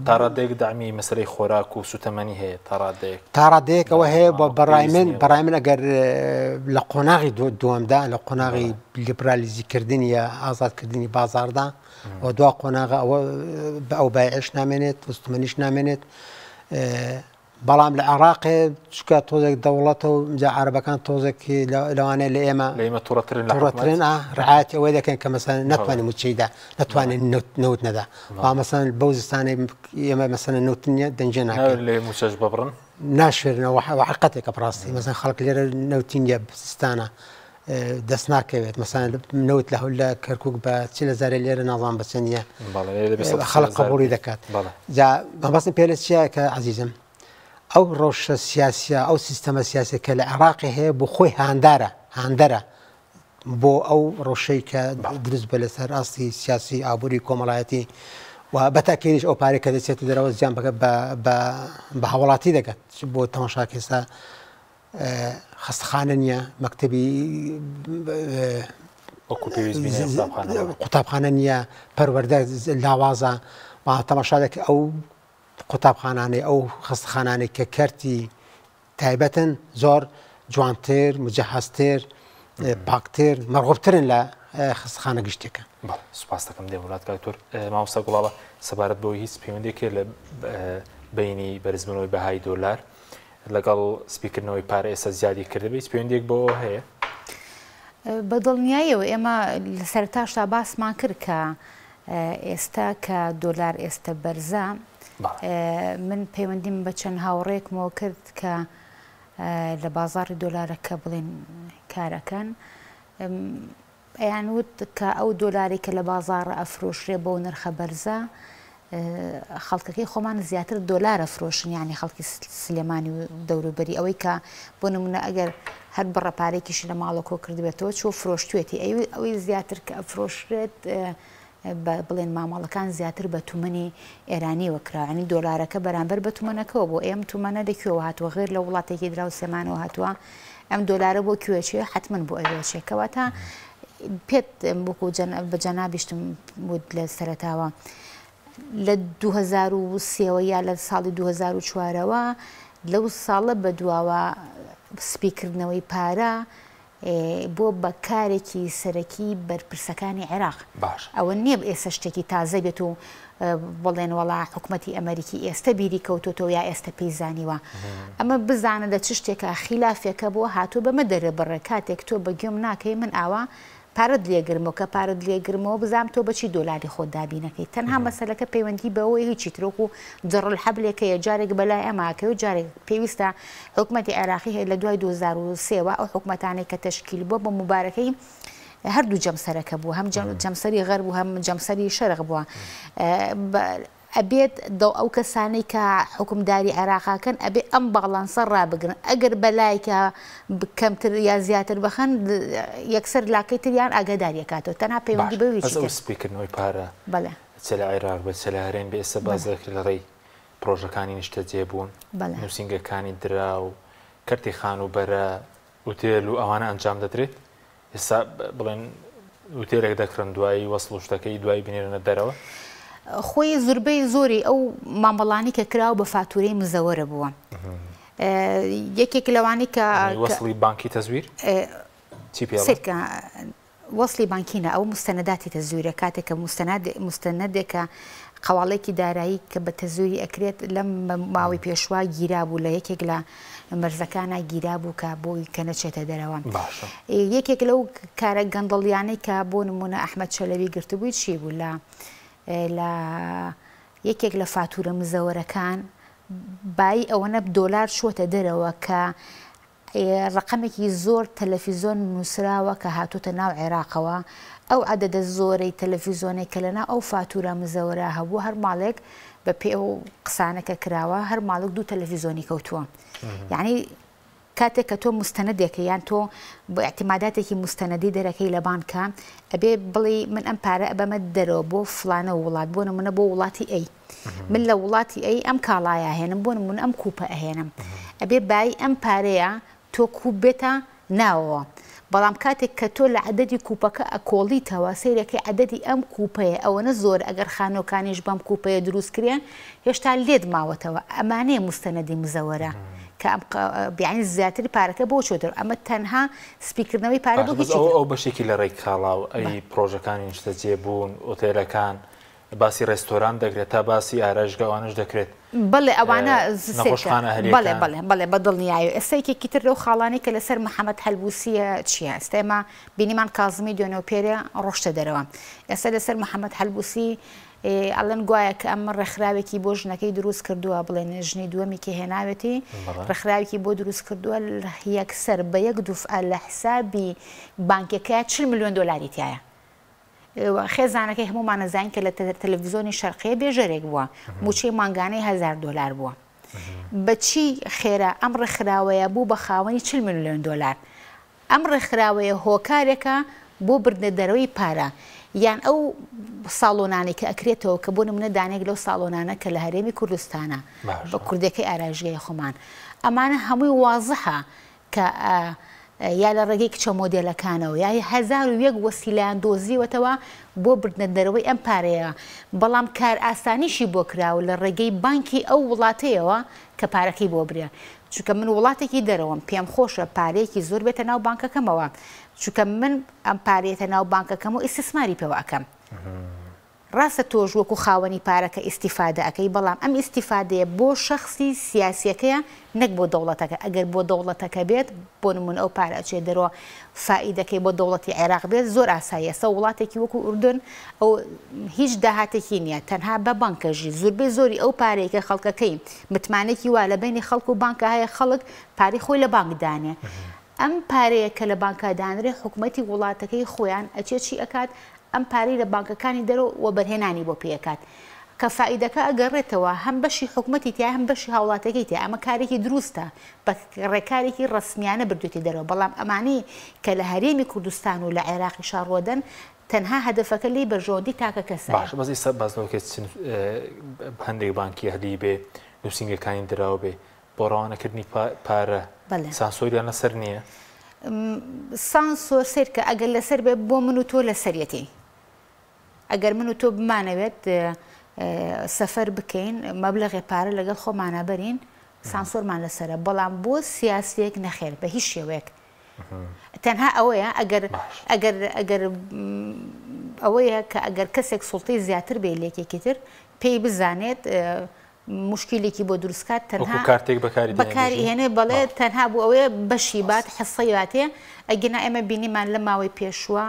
تا ڕادەیەک دەعمی مەسەلەی خۆراک و سوتەمەنی هەیە تا ڕادەیەک. تا ڕادەیەک ئەوە هەیە بە بەڕای من بەڕای من ئەگەر لە قۆناغی دووەمدا لە قۆناغی لیبرالیزیکردنی یا ئازادکردنی بازاردا و دوا قۆناغە ئەوە بە ئەو بایعش نامێنێت وستمەنیش نامێنێت بەڵام لە عێراقێ چونکە تۆزێک دەوڵەتە و جا عەرەبەکان تۆزێک لەوانەیە لە ئێمە لە ئێمە توڕەترن لە حکومەت توڕەترن ئا ڕعایەتی ئەوەی دەکەن کە مەسەلەن نەتوانێت مووچەی دا نەتوانێت نەوت نەوت نەدا بەڵام مەسەلەن بەو زستانەی ئێمە مەسەلەن نەوت نییە دەنگێ ناکەین ناوێرن لەوێ مووچەش ببڕن؟ ناشوێرنەوە حەقیقەتێکە بەڕاستی مەسەلەن خەڵک لێرە نەوتی نییە زستانە دەست ناکەوێت مەسەلەن نەوت لە لە کەرکک بە چ لە زارێ لێرە نازان بە چەندە خەڵک قبوڵی دەکات جا مەبەستم پێ لە چیە کە عزیزم ئەو ڕەوشە سیاسیە ئەو سیستەمە سیاسە کە لە عێراقی هەیە بۆ خۆی هاندارە هاندەرە بۆ ئەو ڕەوشەی کە دروست بە لەسەر ئاستی سیاسی ئابووری کۆمەڵایەتی و بەتاکیریش ئەو پارێک کە دەچێتە دەرەوە زیان بەگە بە هاوڵاتی دەگات بۆ تەماشاکەسا خەستەخانە نییە، مەکتەبی وەکو پێویست بینێ قوتابخانە قوتابخانە نییە، پەروەردە لاوازە، بەڵام تەماشا دەکەی ئەو قوتابخانانەی ئەو خەستەخانانەی کە کەرتی تایبەتن زۆر جوانتر، مجهزتر، پاکتر، مەرغوبترن لە خەستەخانە گشتیەکان. بەڵێ سوپاس دەکەم دێم وڵات کاک دکتۆر. مامۆستا گوڵاڵە سەبارەت بەوەی هیچ پەیوەندیەک هەیە لە بەینی بەرزبوونەوەی بەهای دۆلار لەگەڵ سپیکردنەوەی پارە ئێستا زیادی کردبێ هیچ پەیوەندیەک بەوە هەیە؟ بە دڵنیاییەوە ئێمە لە سەرەتاشدا باسمان کرد کە ئێستا کە دۆلار ئێستا بەرزە من پەیوەندیم بە چەند هاوڕێکمەوە کرد کە لە بازاڕی دۆلارەکە بڵێن کارەکەن. ئەیانوت کە ئەو دۆلارەی کە لە بازاڕ ئەفرۆشرێ بەو نرخە بەرزە خەڵکەکەی خۆمان زیاتر دۆلار ئەفرۆشن یانی خەڵکی سلێمانی و دەوروبەری ئەوەی کە بۆ نمونە ئەگەر هەر بڕە پارێکیشی لە ماڵە کۆ کردبێتەوە چۆ فرۆشتوێتی ئەوی ئەوەی زیاتر کە ئەفرۆشرێت بە بڵێن مامەڵەکان زیاتر بە تومەنی ئێرانیەوە کراوە یانی دۆلارەکە بەرامبەر بە تومەنەکەوە بۆ ئێم تومەنە لە کوێوە هاتووە غێر لە وڵاتێکی دراوسێمانەوە هاتووە ئەم دۆلارە بۆ کوێ چێ حتمما بۆ ئەوێ چێ کەواتە پێت وەکو بە جەنابیشتم وت لە سەرەتاوە لە 2023ەوە یا لە ساڵی 2004ەوە لەو ساڵە بەدواوە سپیکردنەوەی پارە بووە بە کارێکی سەرەکی بەرپرسەکانی عێراق. باشە. ئەوە نییە ئێستا شتێکی تازە بێت و بڵێن وەڵا حکومەتی ئەمەریکی ئێستە بیری کەوتۆتەوە یا ئێستە پێی زانیوە. ئەمە بزانە لە چ شتێکا خیلافێکە بووە هاتووە بەمە دەربڕێ کاتێک تۆ بە گوێم ناکەی من ئاوا پارەت لێ گرمەوە کە پارەت لێ گرمەوە بزانم تۆ بەچی دۆلاری خۆت دابینەکەی تەنها مەسەلەکە پەیوەندی بەوەی هیچی تر وەکو جڕ الحبلێک هەیە جارێک بەلای ئەمە ئەکەوێت جارێک پێویستە حکومەتی عێراقی هەیە لە دوای 2003 وە ئەو حکومەتانەی کە تەشکیل بووە بە موبارەکەی هەردوو جەمسەرەکە بووە هەم جەمسەری غەرب و هەم جەمسەری شەرق بووە ئەبێت ئەو کەسانەی کە حوکمداری عێراقاکەن ئەبێ ئەم باڵانسە ڕابگرن ئەگەر بەلایکە کەمتر یا زیاتر بخەن یەکسەر لاکەی تریان ئاگاداری ئەکاتەوە تەنها پەیوەندی باش بەوی بەس ئەو تر سپیکردنەوەی پارە بەڵێ چ لە عێراق بێت چ لە هەرێم بێ ئێستا باس بەڵێ دەکرێت لە ڕێی پڕۆژەکانی نیشتەجێبوون، بەڵێ. نووسینگەکانی دراو، کەرتی خانووبەرە، ئوتێل و ئەوانە ئەنجام دەدرێت؟ ئێستا بڵێن ئوتێلێک دەکڕن دوایی وەسڵ و شتەکەی دوایی بنێرنە دەرەوە؟ خۆی زوربەی زۆری ئەو مامەڵانەی کە کراوە بە فاتورەی مزەوەرە بووە. یەکێک لەوانەی کە یانی وەسڵی بانکی تەزویر؟ چی پێ ئەڵێن؟ سەیرکە وەسڵی بانکی نا ئەوە موستەنەداتی تەزویرە کاتێک کە موستەناد موستەنەدێکە قەواڵەیەکی دارایی کە بە تەزویری ئەکرێت لەم ماوەی پێشوا گیرابوو لە یەکێک لە مەرزەکانا گیرابوو کە بۆی کە نەچێتە دەرەوە باشە. یەکێک لەو کارە گەندەڵیانەی کە بۆ نمونە ئەحمەد چەلەبی گرتبووی چی بوو لە لە یەکێک لە فاتورە مزەوەرەکان بایی ئەوەنە دۆلار چووەتە دەرەوە کە ڕەقەمێکی زۆر تەلەفیزۆن نووسراوە کە هاتۆتە ناو عێراقەوە، ئەو عەدەدە زۆرەی تەلەفیزۆنەی کە لەناو ئەو فاتورە مزەوەرە هەبووە هەر ماڵێک بە پێی ئەو قسانە کە کراوە هەر ماڵێک دوو تەلەفیزۆنی کەوتووە یعنی کاتێک کە تۆ مستەنەدێکە یان تۆ بۆ اعتماداتێکی مستەنەدی دەرەکەی لە بانکە ئەبێ بڵێ من ئەم پارە ئەبەمە دەرەوە بۆ فلانە وڵات بۆ نمونە بۆ وڵاتی ئەی من لە وڵاتی ئەی ئەم کاڵایە ئەهێنم بۆ نمونە ئەم کوپە ئەهێنم ئەبێ بایی ئەم پارەیە تۆ کوپ بێتە ناوەوە بەڵام کاتێک کە تۆ لە عەدەدی کوپەکە ئەکۆڵیتەوە سەیرەکەی عەدەدی ئەم کوپەیە ئەوەنە زۆرە ئەگەر خانوەکانیش بەم کوپەیە دروست کرێن هێشتا لێت ماوەتەوە ئەمانەیە موستەنەدی مزەوەرە کە ئەم یانی زیاتر پارەکە بۆ چۆتە ئەمە تەنها سپیکردنەوەی پارە بۆ باشە بەس هیچی ئەو تر ئەو بەشێکی لە ڕێی کاڵا و ئەی پڕۆژەکانی نیشتەجێبوون ئۆتێلەکان باسی ڕێستۆرانت دەکرێت تا باسی ئارایشگا ئەوانەش دەکرێت. بەڵێ ئەوانە نەخۆشخانە سەیرکە بەڵێ ئەهلیەکان. بەڵێ بەڵێ بە دڵنیایەوە ئێستا یەکێکی تر لەو خاڵانەی کە لەسەر محەمەد حەلبوسیە چیە ئێستا ئێمە بینیمان کازمی دوێنێ و پێرێ ڕۆشتە دەرەوە ئێستا لەسەر محەمەد حەلبوسی ئەڵێن گوایە کە ئەم ڕێکخراوێکی بۆ ژنەکەی دروست کردووە بڵێن ژنی دووەمی کە هێناوێتی ڕێکخراوێکی بۆ دروست کردووە یەکسەر بە یەک دوفعە لە حسابی بانکەکەیا 40 ملیۆن دۆلاری تایە خێزانەکەی هەموومان ئەزانین کە لە تەلەفزیۆنی شەرقیە بێژەرێک بووە موچەی مانگانەی هەزار دۆلار بووە بەچی خێرا ئەم ڕێکخراوەیە بوو بە خاوەنی 40 ملیۆن دۆلار ئەم ڕێکخراوەیە هۆکارێکە بۆ بردنە دەرەوەی پارە یان ئەو ساڵۆنانەی کە ئەکرێتەوە کە بۆ نمونە دانێک لەو ساڵۆنانە کە لە هەرێمی کوردستانە بە کوردەکەی ئارایشگای خۆمان ئەمانە هەمووی وازحە کە یا لە ڕێگەی کچە مۆدێلەکانەوە یا 1001 وەسیلەیان دۆزیوەتەوە بۆ بردنە دەرەوەی ئەم پارەیە، بەڵام کارئاسانیشی بۆ کراوە لە ڕێگەی بانکی ئەو وڵاتەیەوە کە پارەکەی بۆ برێ، چونکە من وڵاتێکی دەرەوەم پێم خۆشە پارەیەکی زۆر بێتە ناو بانکەکەمەوە، چونکە من ئەم پارەیەتە ناو بانکەکەم و ئیستیسماری پێوە ئەکەم. ڕاستە تۆش وەکو خاوەنی پارەکە ئیستیفادە ئەکەی بەڵام ئەم ئیستیفادەیە بۆ شەخسی سیاسیەکەیە نەک بۆ دەوڵەتەکە ئەگەر بۆ دەوڵەتەکە بێت بۆ نمونە ئەو پارە ئەچێت دەرەوە فائیدەکەی بۆ دەوڵەتی عێراق بێت زۆر ئاساییە ئێستا وڵاتێکی وەکو ئوردن ئەو هیچ داهاتێکی نییە تەنها بە بانکە ژی زوربەی زۆری ئەو پارەی کە خەڵکەکەی متمانەیەکی وا لە بەینی خەڵک و بانکە هەیە خەڵک پارەی خۆی لە بانک دانێ. ئەم پارەیە کە لە بانکا دانرێ حکومەتی وڵاتەکەی خۆیان ئەچێ چی ئەکات ئەم پارەی لە بانکەکانی دەرەوە وەبەرهێنانی بۆ پێ ئەکات کە فائیدەکە ئەگەڕێتەوە هەم بەشی حکومەتی تیایە هەم بەشی هاوڵاتیەکەی تیایە ئەمە کارێکی دروستە بە ڕێکارێکی ڕەسمیانە بردوێتی دەرەوە بەڵام ئەمانەی کە لە هەرێمی کوردستان و لە عێراقیشا ڕوەدەن تەنها هەدەفەکە لێی بەرژەوەندی تاکە کەسە. باشە بەس ئیستا باس لەوە کەی چ هەندێک بانکی ئەهلی بێ نووسینگەکانی دراو بێ بۆ ڕەوانەکردنی پارە سانسۆریان لەسەر نییە؟ سانسۆر سەیرکە ئەگەر لەسەر بێ بۆ من و تۆ لەسەریەتی ئەگەر من و تۆ بمانەوێت سەفەر بکەین مەبلەغێ پارە لەگەڵ خۆمانا بەرین سانسۆرمان لەسەرە بەڵام بۆ سیاسیەک نەخێر بە هیچ شێوەیەک تەنها ئەوەیە ئەگەر ئەگەر ئەگەر ئەوەیە کە ئەگەر کەسێک سوڵتەی زیاتر بێ لەیەکێکی تر پێی بزانێت موشکیلێکی بۆ دروست کات تەنها وەکو کارتێک بەکاری دێنێ بەکاری هێنێ بەڵێ تەنها بۆ ئەوەیە بەشی بات حسەی باتێ ئەگینا ئێمە بینیمان لە ماوەی پێشووە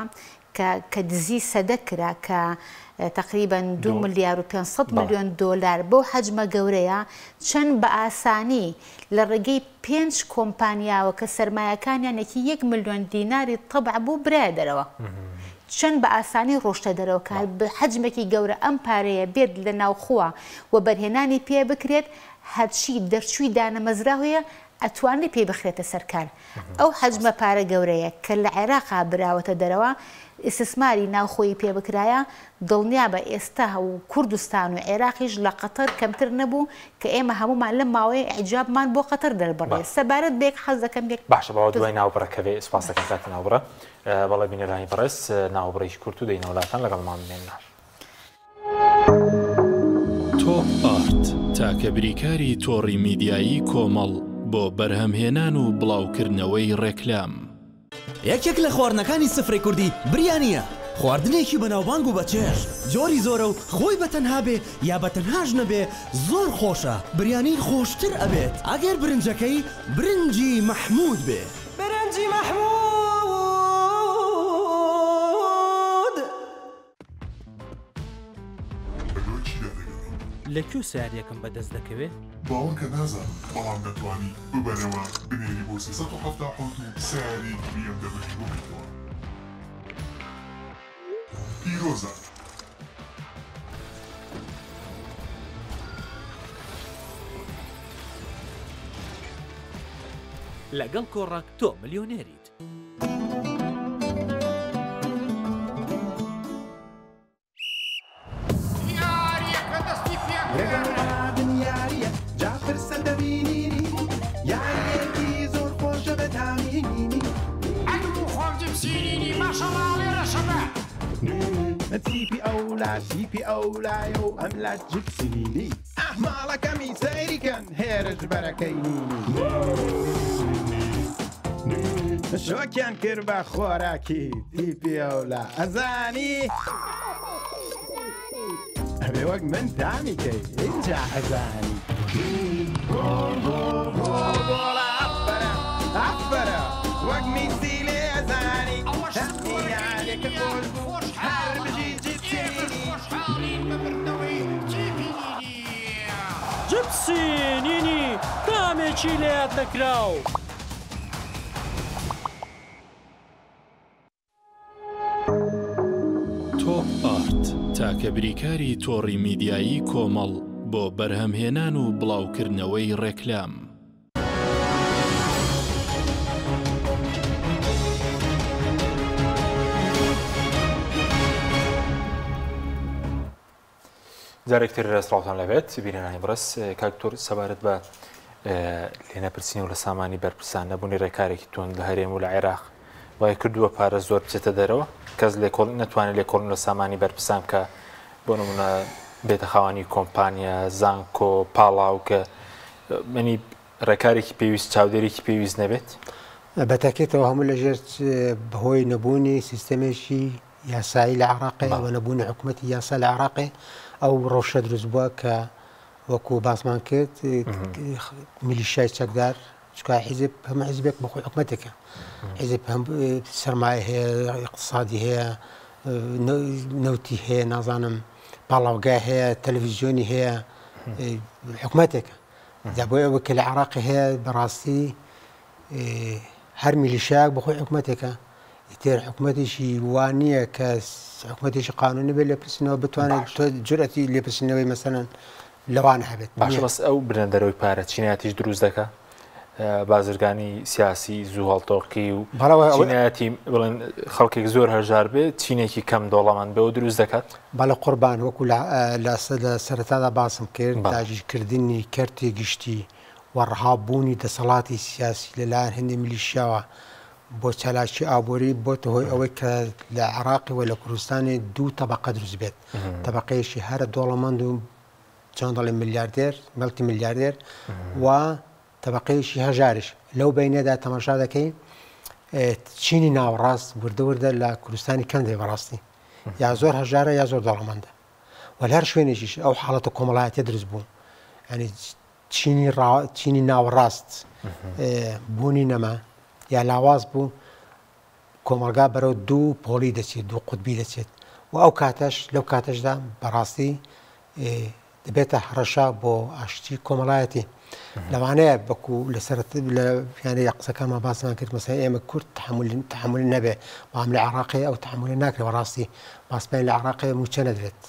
کە کە دزی سەدە کرا کە تقریبا 2 ملیار و 500 ملیۆن دۆلار بەو حەجمە گەورەیە چەند بە ئاسانی لە ڕێگەی پێنج کۆمپانیاوە کە سەرمایەکانیان یەکی یەک ملیۆن دیناری تەبع بوو برایە دەرەوە. چەند بە ئاسانی ڕۆشتە دەرەوە کە بە حەجمێکی گەورە ئەم پارەیە بێت لە ناوخۆوە وەبەرهێنانی پێ بکرێت هەرچی دەرچووی دانەمەزراوەیە ئەتوانرێت پێی بخرێتە سەر کار ئەو حەجمە پارە گەورەیە کە لە عێراقا براوەتە دەرەوە ئیستسماری ناوخۆیی پێ بکرایە دڵنیابە ئێستا و کوردستان و عێراقیش لە قەتەر کەمتر نەبوو کە ئێمە هەموومان لەم ماوەیە ئیعجابمان بۆ قەتەر دەربڕی سەبارەت بە یەک حەز دەکەم یەک باشە باوە دوای ناوبڕەکە بێ سوپاس دەکەم کاکە ناوبڕە. بەڵێ بینەرانی بەڕێز ناوبڕێکی کورت و دەینەوە لاتان لەگەڵمان بمێننەوە. تۆپ ئارت، تاکە بریکاری تۆڕی میدیایی کۆمەڵ بۆ بەرهەمهێنان و بڵاوکردنەوەی ڕێکلام. یەکێک لە خواردنەکانی سفرەی کوردی بریانییە، خواردنێکی بەناوبانگ و بەچێژ، جۆری زۆرە و خۆی بە تەنها بێ یا بە تەنهاش نەبێ زۆر خۆشە، بریانی خۆشتر ئەبێت ئەگەر برنجەکەی برنجی مەحموود بێ. برنجی مەحموود. بەدوای چیدا دەگەڕێی؟ لە کوێ سەیارەیەکم بەدەست دەکەوێ؟ باوەڕکە نازانم بەڵام دەتوانی ببەرەوە بنێری بۆ 377 و سەیارەیەکی بی ئێم دەبلیو بکڕیتەوە. پیرۆزە. لەگەڵ کۆڕەک تۆ ملیۆنێریت. شۆکیان کرد بە خۆراکی تیپی ئەولا ئەزانی ئەبێ وەک من تامی کەی ئینجا ئەزانی گۆڵ گۆڵ گۆڵ گۆڵە ئەفەرە ئەفەرە وەک میسی لێ ئەزانی یاریەکە خۆش بوو هەر بژی جیپسی جپسی نینی تامێکی لەیاد نەکراو. تۆپ ئارت، تاکە بریکاری تۆڕی میدیایی کۆمەڵ بۆ بەرهەمهێنان و بڵاوکردنەوەی ڕێکلام. جارێک تر سڵاوتان لەبێت بینەرانی بەڕێز کاک دکتۆر سەبارەت بە لێنەپرسینەوە لە سامانی بەرپرسان نەبوونی ڕێکارێکی توند لە هەرێم و لە عێراق وای کردووە پارە زۆر بچێتە دەرەوە کەس لێکۆڵ نەتوانێت لێکۆڵین لە سامانی بەرپرسان بکە بۆ نمونە بێتە خاوەنی کۆمپانیا زانکۆ پاڵاوگە منی ڕێکارێکی پێویست چاودێرێکی پێویست نەبێت بەتەکێتەوە هەموو لەژێر بەهۆی نەبوونی سیستەمێکی یاسایی لە عێراقێ و نەبوونی حکوومەتی یاسا لە عێراقێ ئەو ڕەوشە دروست بووە کە وەکو باسمان کرد میلیشای چەکدار چکا حیزب هەموو حیزبێک بەخۆی حکوومەتێکە حیزب هەم سەرمایە هەیە اقتصادی هەیە نەوتی هەیە نازانم پاڵاوگا هەیە تەلەڤیزیۆنی هەیە حکوومەتێکە جا بۆیە ئەوە کە لە عێراقی هەیە بەڕاستی. هەر میلیشایەک بەخۆی حکومەتێکە، ئیتر حکومەتێکی وا نییە کە حکومەتێکی قانونی بێت لێپرسینەوە بتوانێت باش. تۆ جورئەتی لێپرسینەوەی مەسەلەن لەوانە هەبێت باشە نییە. بەس ئەو برنەدەرەوەی پارە چینایەتیش دروست دەکا؟ بازرگانی سیاسی زوو هەڵتۆقی و بەڵێ ئەوەی چینایەتی بڵێن خەڵکێک زۆر هەژار بێ چینێکی کەم دەوڵەمەند بێ و دروست دەکات؟ بەڵێ قوربان وەکو لە لە لە سەرەتادا باسم کرد بەڵێ. داگیرکردنی کەرتی گشتی و ڕەها بوونی دەسەڵاتی سیاسی لەلایەن هەندێ میلیشیاوە بۆ چالاکی ئابووری بۆتە هۆی ئەوەی کە لە عێراقی و لە کوردستانی دوو تەبەقە دروست بێت تەبەقەیەکی هەرە دۆڵەمەند و چۆن دەڵێن ملیاردێر مەلتی ملیاردێر و تەبەقەیەکی هەژاریش لەو بینەدا تەماشا دەکەی چینی ناوەڕاست وردە وردە لە کوردستانی کەم دێ بەڕاستی یا زۆر هەژارە یا زۆر دەوڵەمەندە و لە هەر شوێنێکیش ئەو حاڵەتە کۆمەڵایەتیە دروست بوو ینی چینی ڕا چینی ناوەڕاست بوونی نەما یا لاواز بوو کۆمەڵگا بەرەو دوو پۆڵی دەچێت دوو قوتبی دەچێت و ئەو کاتەش لەو کاتەشدا بەڕاستی دەبێتە هەڕەشە بۆ ئاشتی کۆمەڵایەتی. لەوانەیە بەکو لەسەر لە یانە قسەکانمان باسمان کرد مەسەلەن ئێمە کورد تحمل تحمل نەبێ بەڵام لە عێراقی ئەو تحمل ناکرێ بەڕاستی باسپێن لە عێراقی موچە نەدرێت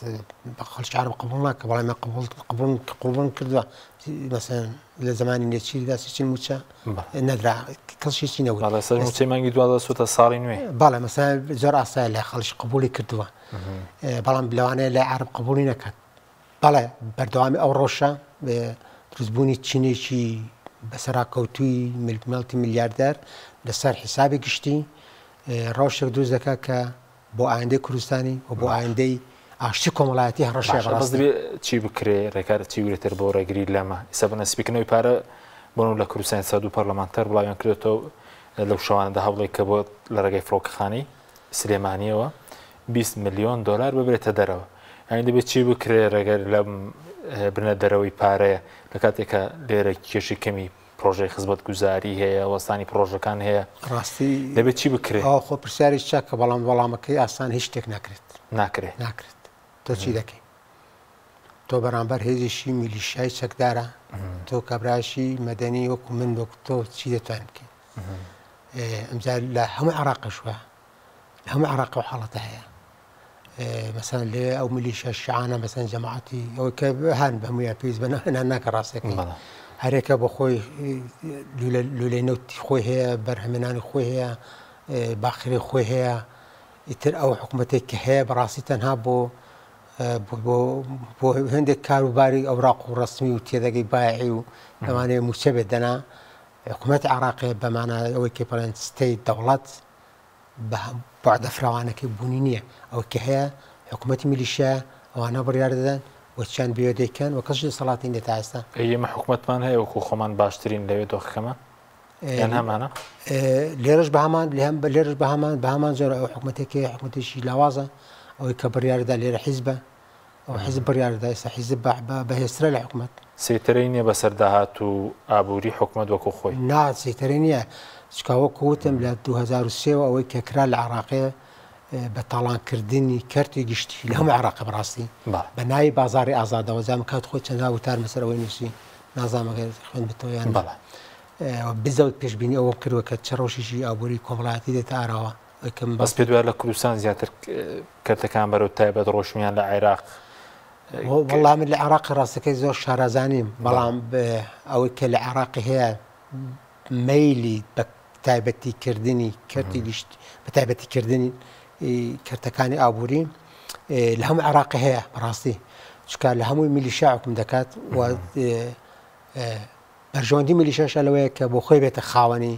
بە خەڵکی عەرەب قبوڵ ناکە بەڵام ئێمە قبوڵ قبوڵ قبوڵ کردووە مەسەلەن لە زمانی نێچیردا سیچین موچە نەدرا کەس هیچی نەوت بەڵێ سەر موچەی مانگی 12 سوتە ساڵی نوێ بەڵێ مەسەلەن زۆر ئاسایە لە خەڵکی قبوڵی کردووە بەڵام لەوانەیە لە عەرەب قبوڵی نەکات بەڵێ بەردەوامی ئەو ڕەوشە دروستبوونی چینێکی بەسەراکەوتووی ملتی ملیاردەر لەسەر حیسابی گشتی ڕەوشێک دروست دەکات کە بۆ ئایندەی کوردستانی و بۆ ئایندەی ئاشتی کۆمەڵایەتی هەڕەشەیە باشە بەس بەڕاستی. دەبێ چی بکرێ ڕێکار چی بگرێتەر بۆ ڕێگری لەمە ئیستا بە نەسپیکردنەوەی پارە بۆ لە کوردستان ئێستا دوو پەرلەمانتار بڵاویان کردێتەوە لەو شەوانەدا هەوڵێک کە بۆ لە ڕێگەی فڕۆکەخانەی سلێمانیەوە 20 ملیۆن دۆلار ببرێتە دەرەوە یانی دەبێت چی بکرێ ڕێگەر لەم بنە دەرەوەی پارەیە لە کاتێکە لێرە کێشی کەمی پرۆژەی خزمەتگوزاری هەیە وەستانی پرۆژەکان هەیە ڕاستی دەبێت چی بکرێ؟ ئەوە خۆ پرسیاری چاکە بەڵام وەڵامەکەی ئاسان هیچ شتێک ناکرێت. ناکرێ. ناکرێت. تۆ چی دەکەی؟ تۆ بەرامبەر هێزێکی میلیشیای چەکدارە تۆ کابرایەکی مەدەنی وەکو من وەکو تۆ چی دەتوانین بکەین؟ ئەمجا لە هەموو عێراقش وایە لە هەموو عێراق ئەو حاڵەتە هەیە. مەسەلەن لەوێ ئەو میلیشیا شیعانە مەسەلەن جەماعەتی ئەوەی کە هەن بە هەموویان پێویست بە ناوێنان ناکە ڕاستەکەی هەرێکە بۆ خۆی لولەی نەوتی خۆی هەیە بەرهەمێنانی خۆی هەیە باخری خۆی هەیە ئیتر ئەو حکوومەتێک کە هەیە بەڕاستی تەنها بۆ بۆ هەندێک کاروباری ئەوراق و ڕسمی و تێدەگەی بایعی و لەوانەیە موچە بێت دەنا حکوومەت عراقێ بەمانە ئەوەی کە پڵێن ستەیت دەوڵەت بە بوعدە فراوانەکەی بوونی نییە، ئەوەی کە هەیە حکومەتی میلیشیایە، ئەوانە بڕیار دەدەن و چیان بوێ دەیکەن و کەسیش دەسەڵاتی نییە تا ئێستا. ئەی ئێمە حکومەتمان هەیە وەکو خۆمان باشترین لەوێ دۆخەکەمان یان هەمانە؟ لێرەش بە هەمان لێرەش بە هەمان بە هەمان جۆرە ئەو حکومەتێک هەیە حکومەتێکی لاوازە، ئەوەی کە بڕیاردا لێرە حیزبە، ئەو حیزب بڕیاردا ئێستا حیزب بەهێزترە لە حکومەت. سەیتەرەی نییە بەسەر داهات و ئابووری حکومەت وەکو خۆی. نا سەیتەرەی نییە، چونکە وەکو وتم لە 2003 وە ئەوەی کە کرا لە عێراقێ بە تاڵانکردنی کەرتی گشتی لە هەموو عێراقێ بەڕاستی بە ناوی بازاڕی ئازادەوە جا من کات خۆی چەندها وتارم لەسەر ئەوەی نووسی نازانم ئەگەر خوێندبتەوە یان نا بزەوت پێشبینی ئەوەم کردووە کە چ ڕەوشێکی ئابووری کۆمەڵایەتی دێتە ئاراوە. بەس پێت وایە لە کوردستان زیاتر کەرتەکان بەرەو تایبەت ڕۆشتن یان لە عێراق؟ وەڵا من لە عێراقی ڕاستەکەی زۆر شارەزا نیم بەڵام ئەوەی کە لە عێراقی هەیە مەیلی بە تایبەتیکردنی کەرتی گشت بە تایبەتیکردنی کەرتەکانی ئابووری لە هەموو عێراقی هەیە بەڕاستی چکە لە هەمووی میلیشیا حکوم دەکات و بەرژەوەندی میلیشیاشە لەوەیە کە بۆ خۆی بێتە خاوەنی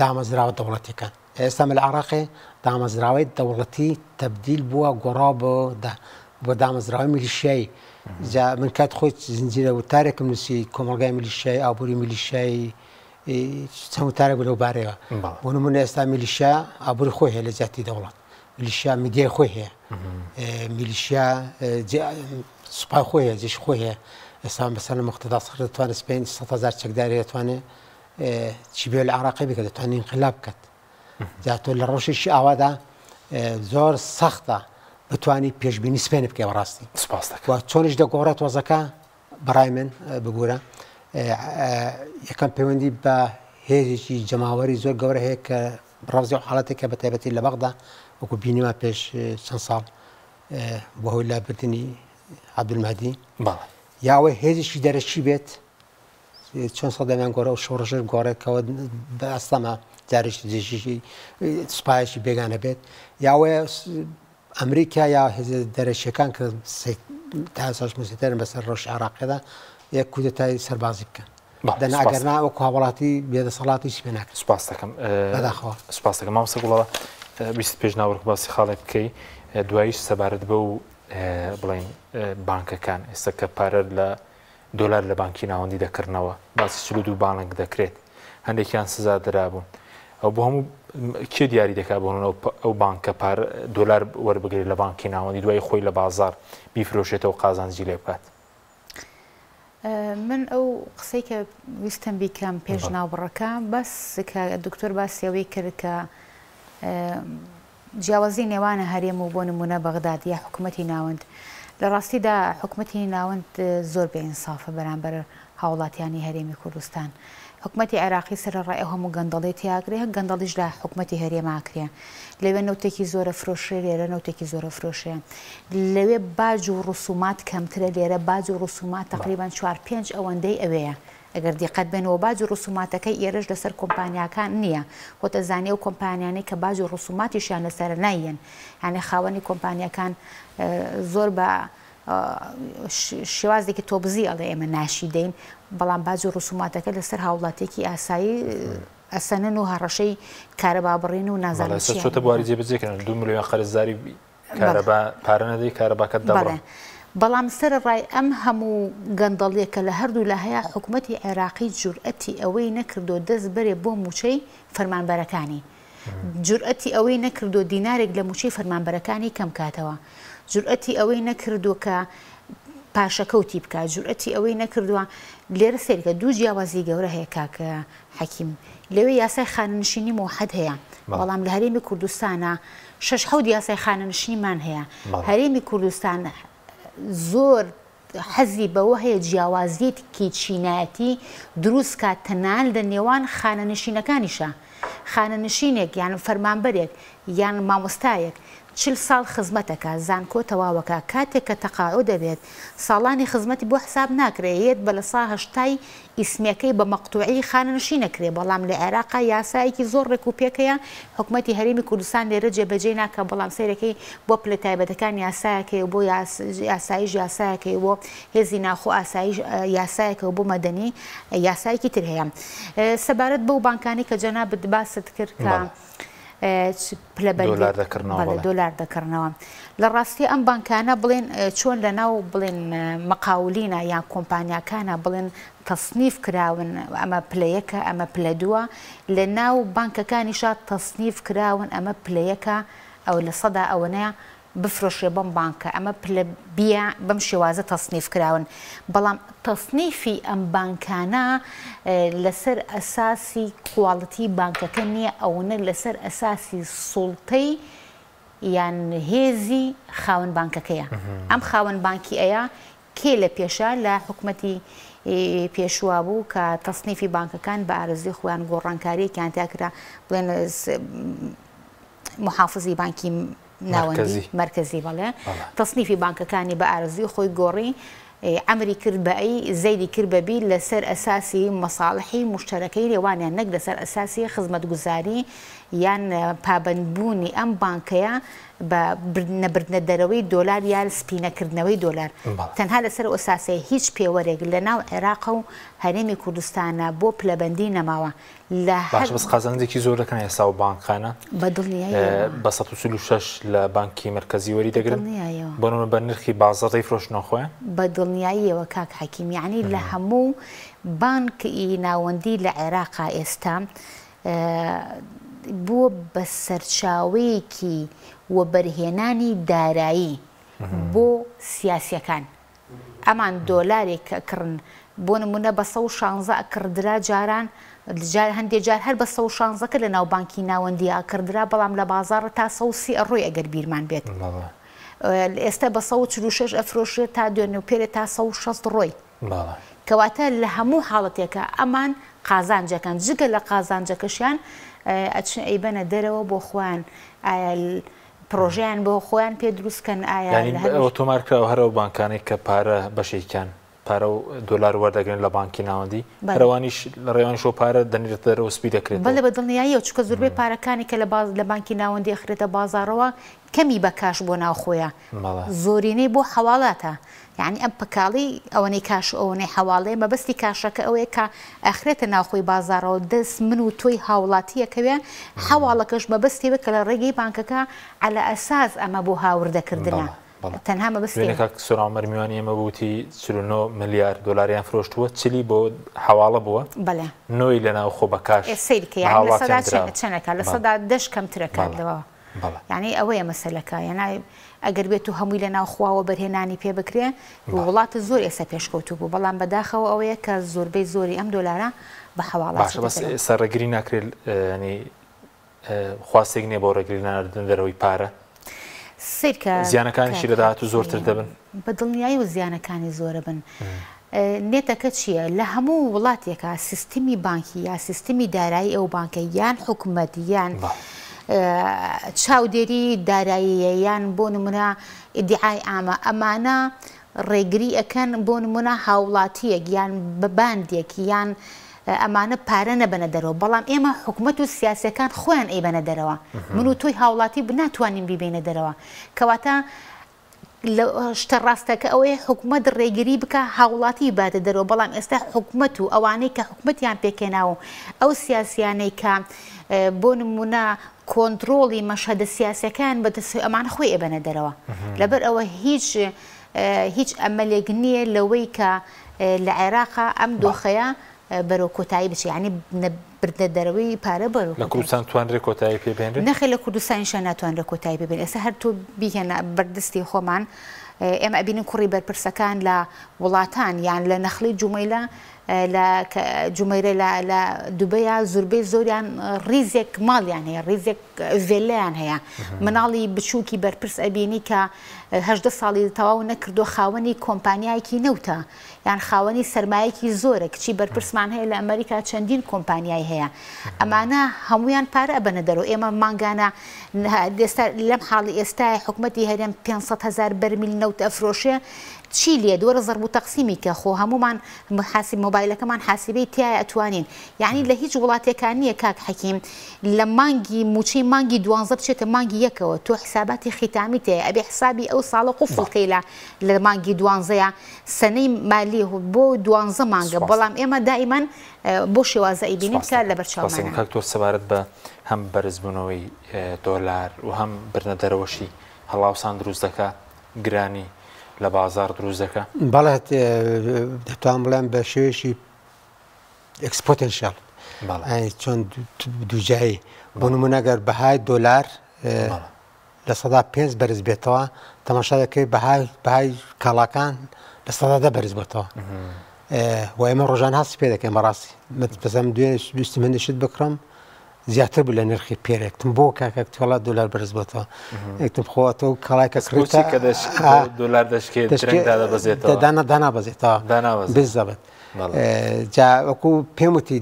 دامەزراوە دەوڵەتیەکان. ئێستا لە عێراقێ دامەزراوەی دەوڵەتی تەبدیل بووە گۆڕاوە بۆ بۆ دامەزراوەی میلیشیایی. جا من کات خۆی زنجیرە وتارێکم نووسی کۆمەڵگای میلیشیایی، ئابووری میلیشیایی، چەند وتارێک بوو لەو بارەیەوە. بۆ نموونە ئێستا میلیشیا ئابووری خۆی هەیە لە جیاتی دەوڵەت. میلیشیا میدیای خۆی هەیە. میلیشیا سوپای خۆی هەیە، جێش خۆی هەیە. ئێستا مەسەلەن موقتەدا سەدر دەتوانێت سبەین 100,000 چەکداری دەتوانێت چی بێ لە عراقی بکە دەتوانێت ئینقلاب بکات جا تۆ لە ڕەوشێکی ئاوادا زۆر سەختە بتانی پێشبینی سپێن بکەی بەڕاستی سپاس دەکەم و چۆنیش دەگۆڕێت وەزەکە بەڕای من ببوورە یەکەم پەیوەندی بە هێزێکی جەماوەری زۆر گەورە هەیە کە ڕەوزی و حاڵەتێکە بە تایبەتی لە بەغدا وەکو بینیمان پێش چەند ساڵ بەهۆی لابردنی عەبدولمەهدی یا ئەوەی هێزێکی دەرەکی بێت چۆن سەدەمیان گۆڕە و شۆڕشش گۆڕێت کەەوە بە ئەستەمە جارێکی جێژیی سوپایەکی بێگانە بێت یاوەیە ئەمریکا یا هێزە دەرەکیەکان کە تا ئێستاش مسەیتەرن بەسەر ڕەوشی عێراقیدا یەک کودەتای سەربازی بکەن دەنا ئەگەر نا وەکو هاوڵاتی بێدەسەڵاتی هیچ پێ ناکرێت. سوپاس دەکەم. بەداخەوە. سوپاس دەکەم مامۆستا گوڵاڵە ویست پێش ناوەڕۆک باسی خاڵێک بکەی دواییش سەبارەت بەو بڵێین بانکەکان ئێستا کە پارە لە دۆلار لە بانکی ناوەندی دەکڕنەوە، باسی 42 بانک دەکرێت، هەندێکیان سزا درابوون. ئەو بۆ هەموو کێ دیاری دەکات بۆ ئەو بانکە پار دۆلار وەربگرێت لە بانکی ناوەندی دوای خۆی لە بازار بیفرۆشێتەوە قازانجی لێ بکات؟ من ئەو قسەی کە ویستم بیکەم پێش ناوبڕەکە بەس کە دکتۆر باسی ئەوەی کرد کە جیاوازی نێوان هەرێم و بۆ نموونە بەغداد یا حکومەتی ناوەند، لە ڕاستیدا حکومەتی ناوەند زۆر بێ ئینسافە بەرامبەر هاوڵاتیانی هەرێمی کوردستان. حکومەتی عێراقی سەرەڕای ئەو هەموو گەندەڵیە تیا ئەکرێ، هەر گەندەڵیش لە حکومەتی هەرێما ئەکرێ. لەوێ نەوتێکی زۆر ئەفرۆشرێ، لێرە نەوتێکی زۆر ئەفرۆشرێ. لەوێ باج و ڕسومات کەمترە، لێرە باج و ڕسومات تەقریبەن چوار پێنج ئەوەندەی ئەوێیە. ئەگەر دیقەت بەین وە باج و ڕسوماتەکەی ئێرەش لەسەر کۆمپانیاکان نیە خۆت ئەزانی ئەو کۆمپانیانەی کە باج و ڕسوماتیشیان لەسەرە نایەن یانی خاوەنی کۆمپانیاکان زۆر بە شێوازێکی تۆبزی ئەڵێ ئێمە ناشی دەین بەڵام باج و ڕسوماتەکە لەسەر هاوڵاتیەکی ئاسایی ئەسەنن و هەڕەشەی کارەبا بڕین و نازانم چیان چۆتە بواری جێبەجێکردن 2 ملیۆن قەرزداری کارەبا پارە نەدەی کارەباکەت دەبڕن. بەڵام سەرەڕای ئەم هەموو گەندەڵیە کە لە هەردوولا هەیە حکومەتی عێراقی جورئەتی ئەوەی نەکردووە دەست بەرێ بۆ مووچەی فەرمانبەرەکانی جورئەتی ئەوەی نەکردووە دینارێک لە مووچەی فەرمانبەرەکانی کەم کاتەوە جورئەتی ئەوەی نەکردووە کە پاشەکەوتی بکات جورئەتی ئەوەی نەکردووە لێرە سەیرکە دوو جیاوازی گەورە هەیە کاک حەکیم لەوێ یاسای خانەنشینی مۆحەد هەیە بەڵام لە هەرێمی کوردستانە شەش حەوت یاسای خانەنشینیمان هەیە هەرێمی کوردستان زۆر حەزی بەوە هەیە جیاوازیەکی چینایەتی دروست کات تەنانەت لە نێوان خانەنشینەکانیشا خانەنشینێک یان فەرمانبەرێک یان مامۆستایەک 40 ساڵ خزمەتەکە زانکۆ تەواوەکە کاتێک کە تەقاعود دەبێت ساڵانی خزمەتی بۆ حساب ناکرێ یەت بە لە سا هەشتای ئیسمیەکەی بە مەقتوعی خانەنشین ئەکرێ بەڵام لە عێراقا یاسایەکی زۆر ڕێک و پێک هەیە حکومەتی هەرێمی کوردستان لێرە جێبەجێی ناکا بەڵام سەیرەکەی بۆ پلە تایبەتەکان یاسایەک هەیە و بۆ ئاسایش یاسایەک هەیە و بۆ هێزی ناوخۆ ئاسایش یاسایەکە و بۆ مەدەنی یاسایەکی تر هەیە سەبارەت بەو بانکانەی کە جەنابت باست کرد کە پلەبەندی دۆلار دەکڕنەوە بەڵێ دۆلار دەکڕنەوە لە ڕاستی ئەم بانکانە بڵێن چۆن لە ناو بڵێن مقاولینە یان کۆمپانیاکانە بڵێن تەسنیف کراون ئەمە پلە یەکە ئەمە پلە دووە لە ناو بانکەکانیشا تەسنیف کراون ئەمە پلە یەکە ئەو لە سەدا ئەوەنەیە بفرۆشرێ بەم بانکە ئەمە پلە بیە بەم شێوازە تەسنیف کراون بەڵام تەسنیفی ئەم بانکانە لەسەر ئەساسی کواڵتی بانکەکە نییە ئەوەنە لەسەر ئەساسی سوڵتەی یان هێزی خاوەن بانکەکەیە ئەم خاوەن بانکی ئەیە کێ لە پێشە لە حکومەتی پێشوا بوو کە تەسنیفی بانکەکان بە ئارەزوی خۆیان گۆڕانکاریەکیان تیا کرا بڵێن محافزی بانکی ناوەندی مەرکەزی بەڵێ تەسنیفی بانکەکانی بە ئارەزووی خۆی گۆڕی عەمری کرد بە ئەی زەیدی کرد بە بی لەسەر ئەساسی مەساڵحی موشتەرەکەی نێوانیان نەک لەسەر ئەساسی خزمەتگوزاری یان پابەندبوونی ئەم بانکەیە بە نەبردنە دەرەوەی دۆلار یان سپی نەکردنەوەی دۆلار تەنها لەسەر ئەو ئەساسەیە هیچ پێوەرێک لەناو عێراق و هەرێمی کوردستانە بۆ پلەبەندی نەماوە لە هەر باشە بەس قازانجێکی زۆر دەکەن ئێستا و بانکانە بە دڵنیاییەوە بە 146 لە بانکی مەرکەزی وەری دەگرن دڵنیایەوە بۆ نمونە بە نرخی بازاڕ دەیفرۆشنەوە خۆیان بە دڵنیاییەوە کاک حەکیم یەعنی لە هەموو بانک ی ناوەندی لە عێراقا ئێستا بووە بە سەرچاوەیەکی وەبەرهێنانی دارایی بۆ سیاسیەکان ئەمان دۆلارێک کە ئەکڕن بۆ نمونە بە 116 ئەکڕدرا جاران جار هەندێ جار هەر بە 116 کە لە ناو بانکی ناوەندی ئەکڕدرا بەڵام لە بازاڕ تا 130 ئەڕۆی ئەگەر بیرمان بێت ئێستا بە 146 ئەفرۆشرێت تا دوێنێ و پێرێ تا 160 ڕۆی کەواتە لە هەموو حاڵەتێکا ئەمان. قازانجەکەن جگە لە قازانجەکەشیان ئەچن ئەیبەنە دەرەوە بۆ خۆیان ئایا پرۆژەیان بۆ خۆیان پێ دروست کەن ئایا یانی ئەوە تۆمار کراوە هەر ئەو بانکانەی کە پارە بەشێکیان پارە و دۆلار وەردەگرن لە بانکی ناوەندی هەرەوانیش لە ڕێوانیشەوە پارە دەنرێتە دەرەوە سپی دەکرێتەوە. بەڵێ بە دڵنیاییەوە چونکە زۆربەی پارەکانی کە لە باز لە بانکی ناوەندی ئەخرێتە بازاڕەوە کەمی بە کاش بۆ ناوخۆیە زۆرینەی بۆ حەواڵاتە یانی ئەم پکاڵی ئەوەنەی کاش و ئەوەنەی حەواڵەیە مەبەستی کاشەکە ئەوەیە کە ئەخرێتە ناوخۆی بازاڕەوە دەست من و تۆی هاوڵاتی ئەکەوێ حەواڵەکەش مەبەستی ئەوەیە کە لە ڕێگەی بانکەکە عەلە ئەساس ئەمە بۆ هاوردەکردنە تەنها مەبەستی دوێنێ کاک سۆران عومەر میوانی ئێمە بوو وتی 49 ملیار دۆلاریان فرۆشتووە چلی بۆ حەواڵە بووە بەڵێ نۆی لە ناوخۆ بە کاش ئێ سەیر کە بە یانی لە هاوڵاتیان سەدا دراوە چەنەکە لە بەڵێ سەدا دەش کەمترەکات بەڵێ لەوە بەڵێ یانی ئەوەیە مەسەلەکە یەنای ئەگەر بێت و هەمووی لە ناوخوا وەبەرهێنانی پێ بکرێ بەڵێ. وڵات زۆر ئێستا پێشکەوتوو بوو بەڵام بەداخەوە ئەوەیە کە زۆربەی زۆری ئەم دۆلارە بە حەواڵە باشە ئەچێتە بەس دەرەوە. ئێستا ڕێگری ناکرێت یانی خواستێک نییە بۆ ڕێگری لە ناردنە دەرەوەی پارە؟ سەیرکە زیانەکانیشی کاک لە داهاتوو زۆرتر حەکیم دەبن. بە دڵنیاییەوە زیانەکانی زۆرەبن. نێتەکە چییە؟ لە هەموو وڵاتێکا سیستمی بانکی یا سیستمی دارایی ئەو بانکە یان حکومەت یان چاودێری داراییە یان بۆ نمونە ئیدیعای عامە ئەمانە ڕێگری ئەکەن بۆ نمونە هاوڵاتیەک یان باندێک یان ئەمانە پارە نەبەنە دەرەوە بەڵام ئێمە حکومەت و سیاسیەکان خۆیان ئەیبەنە دەرەوە من و تۆی هاوڵاتی ناتوانین بیبەینە دەرەوە کەواتە لە شتە ڕاستەکە ئەوەیە حکومەت ڕێگری بکا هاوڵاتی بباتە دەرەوە بەڵام ئێستا حکومەت و ئەوانەی کە حکومەتیان پێکهێناوە و ئەو سیاسیانەی کە بۆ نمونە کۆنتڕۆڵی مەشهەدە سیاسیەکان بەدەستەوەی ئەمانە خۆی ئەبەنە دەرەوە لەبەر ئەوە هیچ هیچ ئەمەلێک نییە لەوەی کە لە عێراقا ئەم دۆخەیە بەرەو کۆتایی بچێ یانی بردنە دەرەوەی پارە بەرەو لە کوردستان توانرێ کۆتایی پێ بێنرێ؟ نەخێر لە کوردستانیشا ناتوانرێ کۆتایی پێ بێنرێ ئێستا هەر تۆ بیهێنە بەردەستی خۆمان ئێمە ئەبینین کوڕی بەرپرسەکان لە وڵاتان یان لە نەخلی جومەیلە لە جومەیرە لە لە دوبەیە زوربەی زۆریان ڕیزێک ماڵیان هەیە ڕیزێک ڤێلەیان هەیە مناڵی بچووکی بەرپرس ئەبینی کە 18 ساڵی تەواو نەکردو خاوەنی کۆمپانیایەکی نەوتە یان خاوەنی سەرمایەکی زۆرە، کچی بەرپرسمان هەیە لە ئەمەریکا چەندین کۆمپانیای هەیە، ئەمانە هەموویان پارە ئەبەنە دەرەوە، ئێمە مانگانە ئێستا لەم حاڵی ئێستای حکومەتی هەرێم 500 هەزار بەرمیل نەوت ئەفرۆشێ چی لێت وەرە زەرب و تەقسیمی کە خۆ هەموومان حاسب مۆبایلەکەمان حاسبەی تایە ئەتوانین یعنی لە هیچ وڵاتێکا نییە کاک حەکیم لە مانگی موچەی مانگی دوانزە بچێتە مانگی یەکەوە تۆ حساباتی خیتامی تێ ئەبێ حسابی ئەو ساڵە قوفڵ کەی لە لە مانگی دوانزەیە سەنەی مالی بۆ دوانزە مانگە بەڵام ئێمە دائیمەن بۆ شێوازە ئەیبینین کە لەبەر چاومانە. کاک تۆ سەبارەت بە هەم بەرزبوونەوەی دۆلار و هەم بردنە دەرەوەشی هەڵاوسان دروست دەکا گرانی لە بازاڕ دروست دەکا؟ بەڵێ دەتوانم بڵێم بە شێوەیەکی exponential چۆن دووجایی بۆ نمونە گەر بەهای دۆلار 5% بەرز بێتەوە تەماشا دەکەی بەهای بەهای کاڵاکان 10% بەرز بێتەوە و ئێمە ڕۆژان هەستی پێ دەکەین بەڕاستی بەزەم دوێنێ ویستم هەندێک شت بکڕم زیاتر بوو لە نرخی پێرێکتم بۆ کاکە تۆڵا دۆلار بەرز بۆتەوە ئەتم خۆ تۆ کاڵای کە کڕیتە کە دۆلار دەشکێت دانابەزێتەوە دانابەزێتەوە بزەبت جا وەکو پێم وتی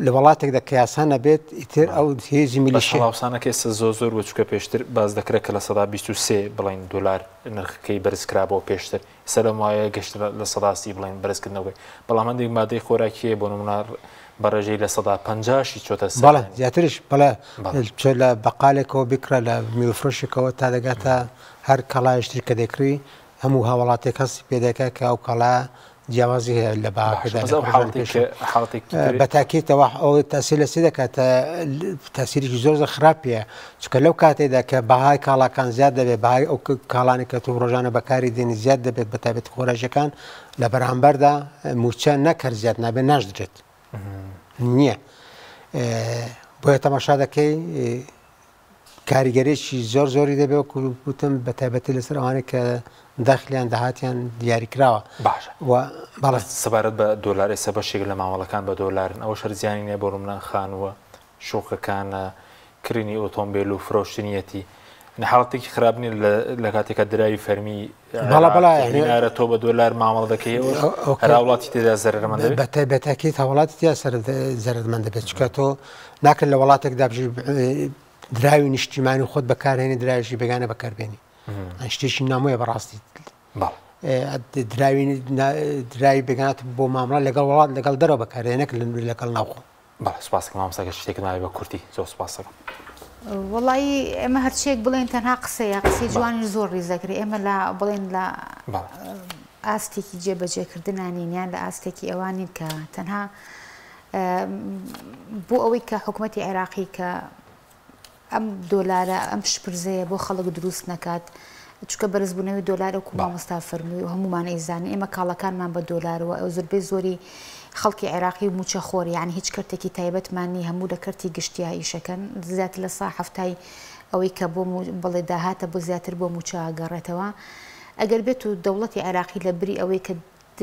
لە وڵاتێکدا کە یاسا نەبێت ئیتر ئەو هێزی میلیشیا هەڵاوسانەکە ئێستا زۆر زۆر بوو چونکە پێشتر باس دەکرا کە 23% بڵێن دۆلار نرخەکەی بەرز کرابەوە پێشتر ئێستا لەم ماوەیە گەشتە 30% بڵێن بەرزکردنەوەی بەڵام هەندێک مادەی خۆراکی هەیە بۆ نمونە بە ڕێژەی 50%شی چۆتە سەر بەڵێ زیاتریش بەڵێ چۆ لە بەقالێکەوە بکڕە لە میوەفرۆشێکەوە تا دەگاتە هەر کەڵایشتر کە دەکڕی هەموو هاوڵاتیەک هەستی پێ دەکات کە ئەو کاڵایە جیاوازی هەیە لە بەهاکەدا لە ڕۆژانی پێشوو. بە تاکیدەوە ئەو تاسیر لە چی دەکات تاسیرێکی زۆر زۆر خراپیە چونکە لەو کاتێدا کە بەهای کاڵاکان زیاد دەبێت بەهای ئەو کاڵانی کە تۆ ڕۆژانە بەکاری دێنی زیاد دەبێت بە تایبەت خۆراکیەکان لە بەرامبەردا موچە نەک هەر زیاد نابێت ناشدرێت نییە بۆیە تەماشا دەکەی کاریگەریی زۆر زۆری دەبێت وەکو وتم بە تایبەتی لەسەر ئەوانەی کە داخلیان داهاتیان دیاریکراوە باشە و بەڵێ. سەبارەت بە دۆلار ئێستا بەشێک لە مامەڵەکان بە دۆلارن ئەوەش هەر زیانی نیە بۆ نمونە خانووە شوقەکانە کڕینی ئۆتۆمبێل و فرۆشتنیەتی. حاڵەتێکی خراپ نیە لە کاتێکا دراوی فەرمی بەڵا بەڵا یعنی دینارە تۆ بە دۆلار مامەڵە دەکەی هەر وڵاتی تێدا زەرەرمەند دەبێت بە تایبەتەکەی تا وڵاتی تیا سەر زەرەرمەند دەبێت چونکە تۆ ناکرێت لە وڵاتێکدا بژی دراوی نیشتیمانی خۆت بەکارهێنی دراویشی بێگانە بەکاربێنی شتێکی نامۆیە بەڕاستی دراوی دراوی بێگانات بۆ مامەڵە لەگەڵ وڵات لەگەڵ دەرەوە بەکارهێنەک لەگەڵ ناوخۆ. بەڵێ سوپاستەکەم مامۆستا گەر شتێکت مابێ بە کورتی زۆر سوپاستەکەم. وەڵایی ئێمە هەرچیەک بڵێن تەنها قسەیە قسەی جوانیش زۆر ڕیز دەکرێ ئێمە لە بڵێن لە ئاستێکی جێبەجێکردنا نین یان لە ئاستێکی ئەوان نین کە تەنها بۆ ئەوەی کە حکوومەتی عێراقی کە ئەم دۆلارە ئەم شپرزەیە بۆ خەڵک دروست نەکات چونکە بەرزبوونەوەی دۆلار وەکو مامۆستا فەرمووی و هەموومان ئەیزانین ئێمە کاڵاکانمان بە دۆلارەوە ئەو زۆربەی زۆری خەڵکی عێراقی و مووچەخۆر یعنی هیچ کەرتێکی تایبەتمان نییە هەموو لە کەرتی گشتیا ئیشەکەن زیاتر لە سا حەفتای ئەوەی کە بۆ بڵێ داهاتە بۆ زیاتر بۆ مووچە ئەگەڕێتەوە ئەگەر بێت و دەوڵەتی عێراقی لە بری ئەوەی کە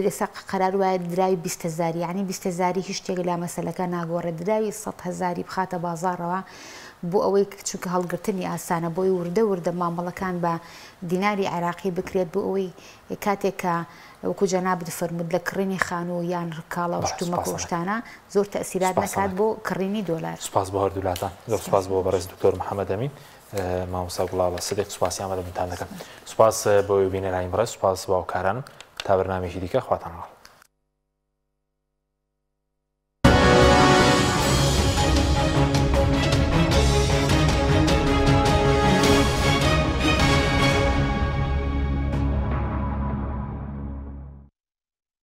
ئێستا قەرار وایە دراوی 20 هەزاری یعنی 20 هەزاری هیچ شتێک لە مەسەلەکە ناگۆڕێت دراوی 100 هەزاری بخاتە بازاڕەوە بۆ ئەوەی چونکە هەڵگرتنی ئاسانە بۆی وردە وردە مامەڵەکان بە دیناری عێراقی بکرێت بۆ ئەوەی کاتێک کە وەکو جەنابت فەرمووت لە کڕینی خانوو یان کاڵا و شتومەک و شتانە زۆر تەئسیرات نەکات بۆ کڕینی دۆلار. سوپاس بۆ هەردوولاتان. زۆر سوپاس بۆ بەڕێز دکتۆر محەمەد ئەمین. مامۆستا گوڵاڵە سدیق سوپاسی ئامادەبوونتان دەکەم. سوپاس بۆ بینەرانی بەڕێز، سوپاس بۆ هاوکارانم. تا بەرنامەیەکی دیکە خواتان لەگەڵ.